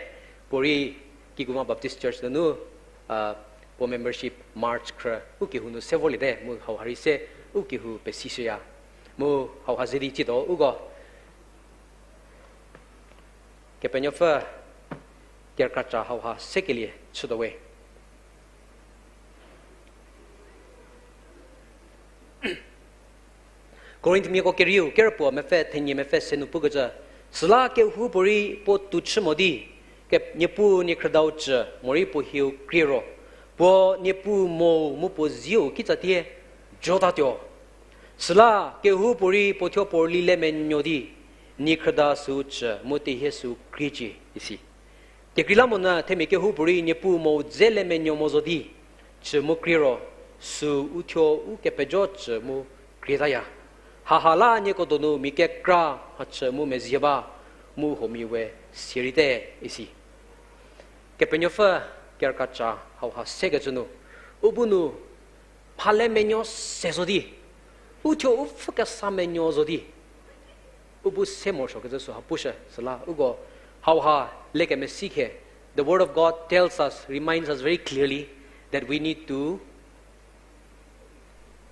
puo rei Kiguma Baptist Church nunu, a, puo membership March khrü u kehou nu se vorliete mu hauha rei se u kehou pesishüya. Mu hauha ze di ciedo uko Kepenuopfü kerükracha hauha sekelie chütuo we. Korinthmiako kerieu kerüpuo mepfü thenie mepfü se nu pukecü, süla kehoupuorei puo tou chü mo di, ke-, Niepuu niekhrüdau cü morei puo hieu krie ro, puo Niepuu mo mu puo zieu kitsatie jotatuo. Süla kehoupuorei puo thuo puo rüli le menuo di, niekhrüda süu cü mu tehie süu kriecie isi. Kekreilamonyü themia kehoupuorei Niepuu mo dze le menuo mo zo di, cü mu krie ro, süu thuo u kepejo cü mu krietaya. Haha la nieko donu mia kekra mhachü mu mezie ba, mu huomia we sierite isi. Kepenuopfü kerükracha hauha sekecü nu, u bu nu mha le menuo se zo di, u thuo u pfhü kesa menuo zo di, u bu se morosuokecü süha pushü süla uko hauha lekemesi khe, the Word of God tells us, reminds us very clearly that we need to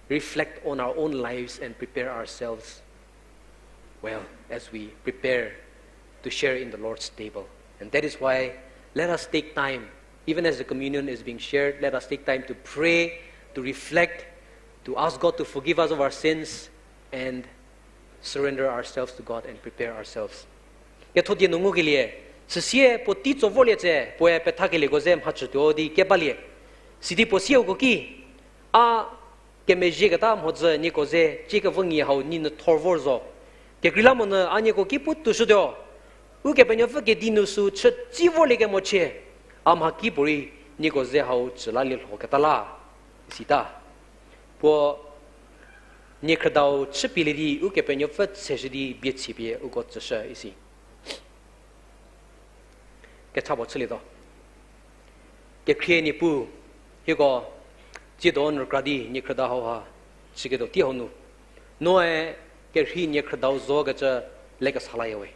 reflect on our own lives and prepare ourselves well as we prepare to share in the Lord's table. And that is why let us take time, even as the communion is being shared, let us take time to pray, to reflect, to ask God to forgive us of our sins, and surrender ourselves to God and prepare ourselves. Ketho die nu ngukelie, süsie puotei tso vorlie tse, puoe pethakelieko ze mhachütuo di kebalie. Sidi puo sieuko ki, a kemezhieketa mhodzü nieko ze, cie kevo ngi hau nyi nu thor vor zo. Kekreilamonyü a nieko ki pu tushütuo. Ukepenuopfü kedi nu sü chütsi vorliekemo chie. A mha kipuorei nieko ze hau chü lalie lhoketa la. Isita. Puo niekhrüdau chüpielie di Ukepenuopfü tseshü di bie chipie uko tsüshü isi. Kecha puo chülietuo. Kekhrie Niepuu, hieko tsiedo n rükra di niekhrüda hauha chüketuo tei hau nu, noe kerhei niekhrüdau zokecü lekesa laya we.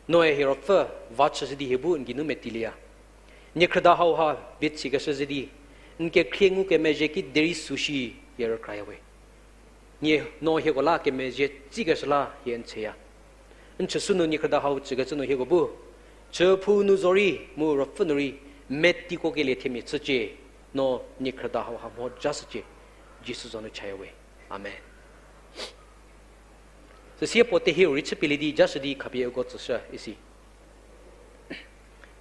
Noe hie ruopfü va chüshü di hie bu n geinu metilieya. Niekhrüda hauha bie chikeshü ze di, n kekhrie ngukemezhie ki derei süshi hie rükraya we. Nie no hieko la kemezhie tsikeshü la hie n tsheya. N chüsü nu niekhrüda hau chükecü nu hieko bu chüphou nu zorei mu ruopfü nu rei metikuokelie themia chücie, no niekhrüda hauha mhojashücie. Jisu za nu chaya we. Amen. Süsie puo tehieu rei chüpielie di jashü di khapie uko tsüshü isi.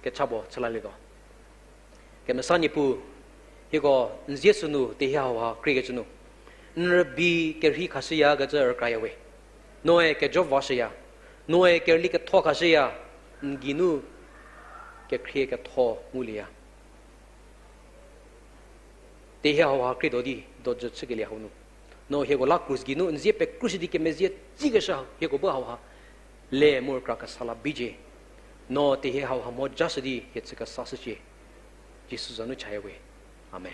Kecha puo chülalietuo. Kemesa Niepuu, hieko n zie sü nu tehie hauha kriekecü nu, n rübei kerhei khashüyakecü rükraya we. Noe kejo vashüya, noe kerüli ketho khashüya, n geinu kekhrie ketho ngulieya. Tehie hauha krietuo di dojü chükelie hau nu, no hieko la krus geinu n zie pekrushü di kemezhie tsikeshü hieko bu hauha le mu rükra kesa la bicie. No tehie hauha mhojashü di hie chü kesashücie. Jisu za nu chaya we. Amen.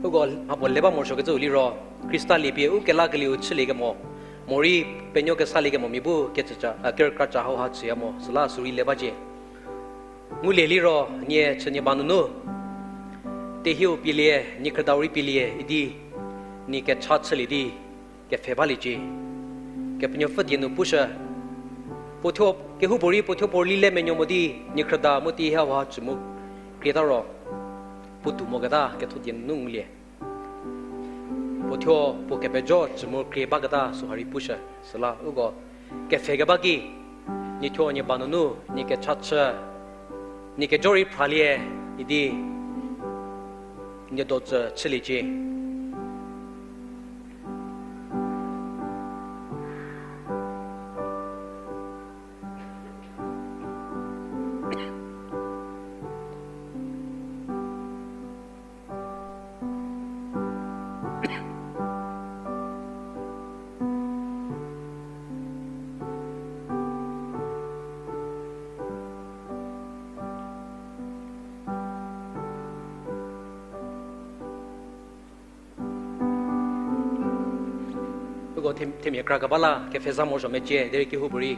Uko mhapuo le ba morosuokecüu liro, Khrista liepie u kelakelieu chüliekemo, morei penuo kesaliekemo mia bu kecüca, a, kerükraca hauha chüya mo, süla sürei le bacie. Ngulie liro, nie chünie ba nunu tehieu pielie, niekhrüdau rei pielie idi, nie kecha chülie di kepfhe baliecie. Kepenuopfü die nu pushü, puo thuo, kehoupuorei puo thuo puo rüli le menuo mo di, niekhrüda mu tei hauha chü mu krieta ro, puotou moketa ketho die nunu ngulie. Puo thuo puo kepejo chü mu krie baketa süha rei pushü, süla uko kepfhe keba ki, nie thuo nie ba nunu, nie kecha chü, nie kejo rei phralie idi, nie dojü chüliecie. Uko them-, themia kra keba la kepfheza morosuo mecie, derei kehoupuorei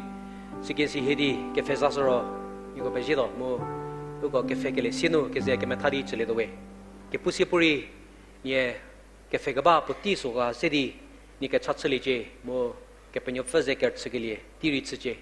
sikesi hie di kepfheza shü ro, nieko pezietuo mu, uko kepfhekelie sie nu keze kemetha di chülietuo we. Kepusie puorei, nie kepfhe keba puotei süko se di, nie kecha chüliecie mu, Kepenuopfü ze kerüchükelie tei rei chücie.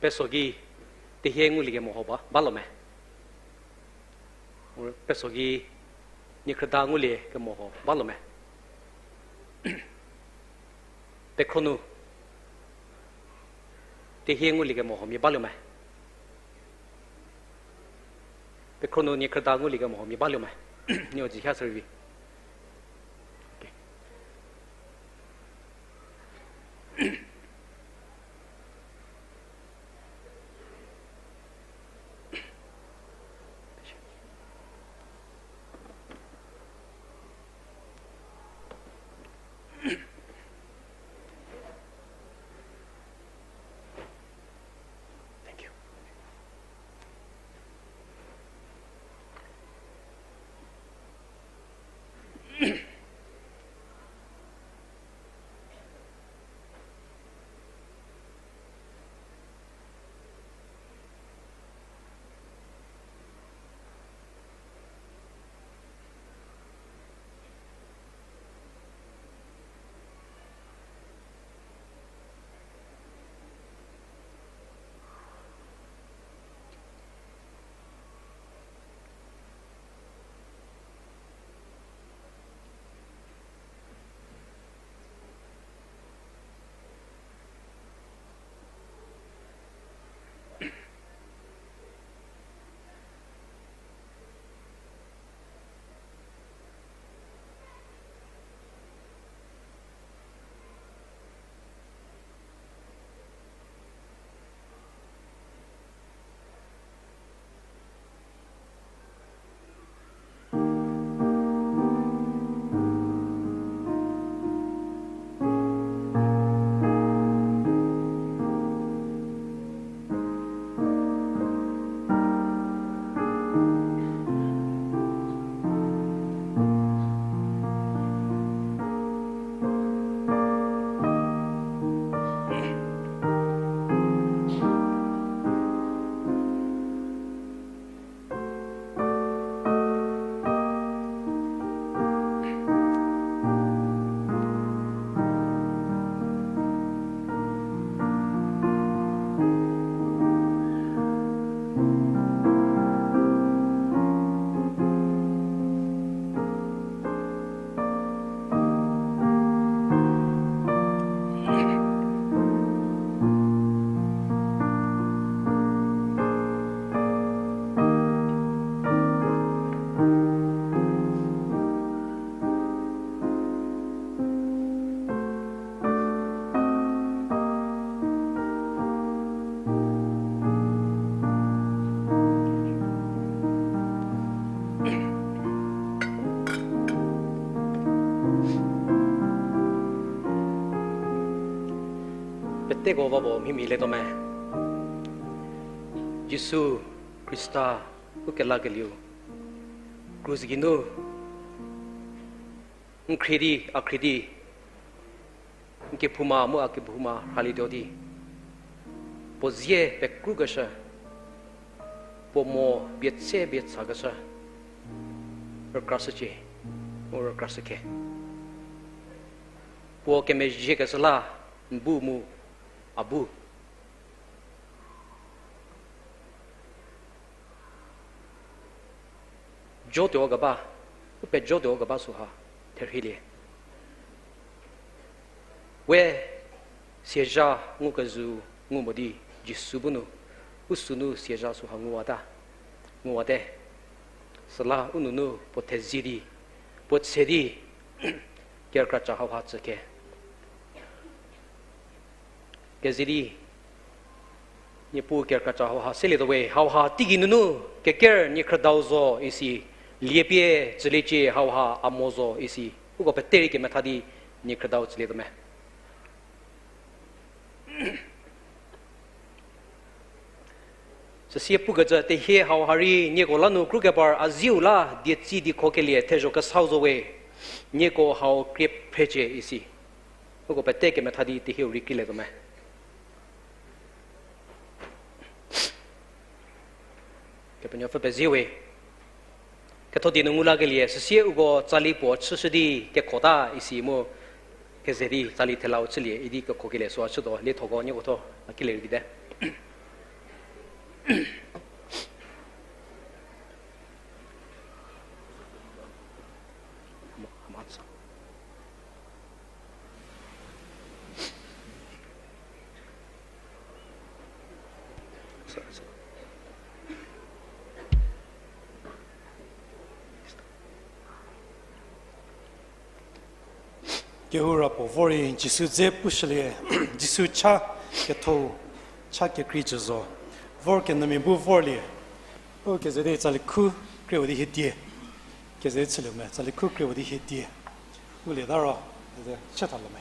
Peso gei, tehie ngulie kemoho ba, balo me. Peso gei, niekhrüda ngulie kemoho, balo me. Pekhro nu, tehie ngulie kemoho mia baluo me. Pekhro nu niekhrüda ngulie kemoho mia baluo me. Nieu zi ha sürei vi. Peteko va puo mhimhie letuo me. Jisu Khrista u kelakelieu krus geinu n khrie di, a khrie di, n kephouma mu a kephouma rhalietuo di, puo zie pekrukeshü, puo mo bietse bietsakeshü rükrashücie, mu rükrashükhe. Puo kemezhiekeshü la n bu mu a bu jotuo keba, u pejotuo keba süha therhielie. We siazha ngukezhü ngu mo di Jisu bu nu, u sünu siazha süha nguwata, nguwate. Süla u nunu puo thezie di, puo tse di, kerükraca hauha tsükhe. Keze di, Niepuu kerükraca hauha selietuo we, hauha teigei nunu, keker niekhrüdau zo isi, liepie tsüliecie hauha a mo zo isi, uko pete rei kemetha di niekhrüdau tsülietuo me. Süsie pukecü tehie hauha rei nieko la nu krukepar a zieu la dietsi diekhokelie thezho kesau zo we, nieko hau krie phrecie isi. Uko pete kemetha di tehieu rei krielietuo me. Kepenuopfü pezie we. Ketho die nu ngu lakelie süsie uko tsali puo chüshü di kekhota isi mu keze di tsali thelau chülie idi kekhokelie süu chütuo liethoko nieko tho a kilie rei vite. Kehou ra puo vor rei Jisu dze pushülie, Jisu cha ketho, cha kekrei jü zo. Vor kenyümia bu vorlie. U keze di tsali khu kre-u di hie die. Keze di chülie me, tsali khu kre-u di hie die. Ulieta ro, ze chatha lo me.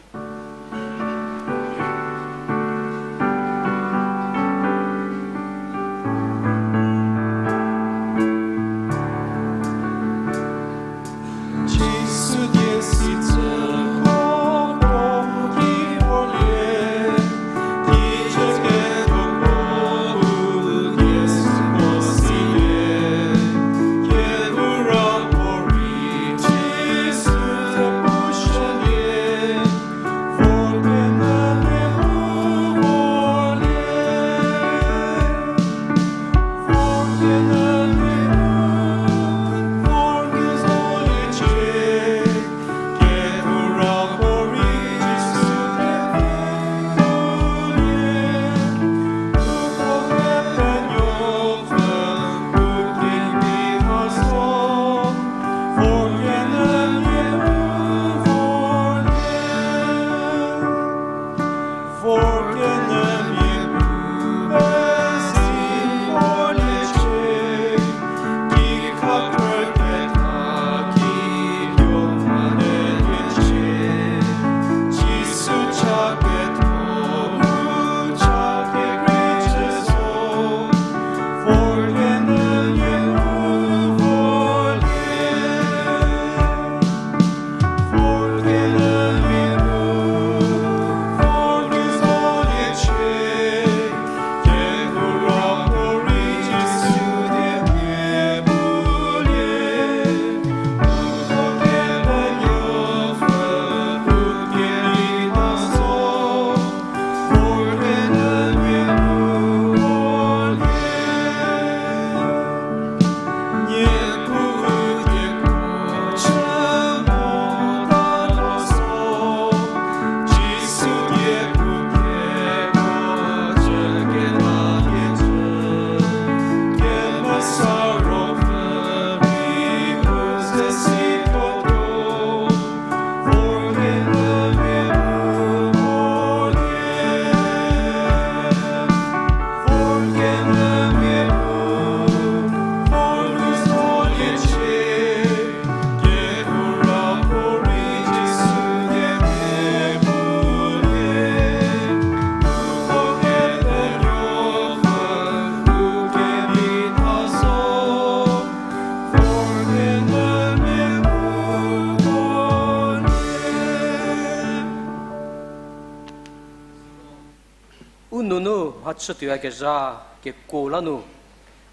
U nunu mhachütuoyakezha kekuo la nu,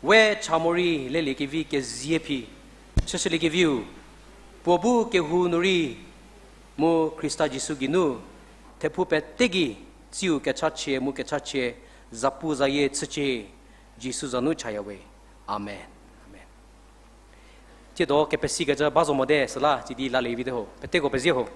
we cha morei leliekevi kezie phi chüshüliekeviu, puo bu kehou nu rei mu Khrista Jisu geinu thephou pete gei tsiu kechachie mu kechachie zapuzayie chücie, Jisu za nu chaya we. Amen. Amen. Tsiedo kepesikecü ba zo mote süla, sidi lalie vite ho. Peteko pezie ho.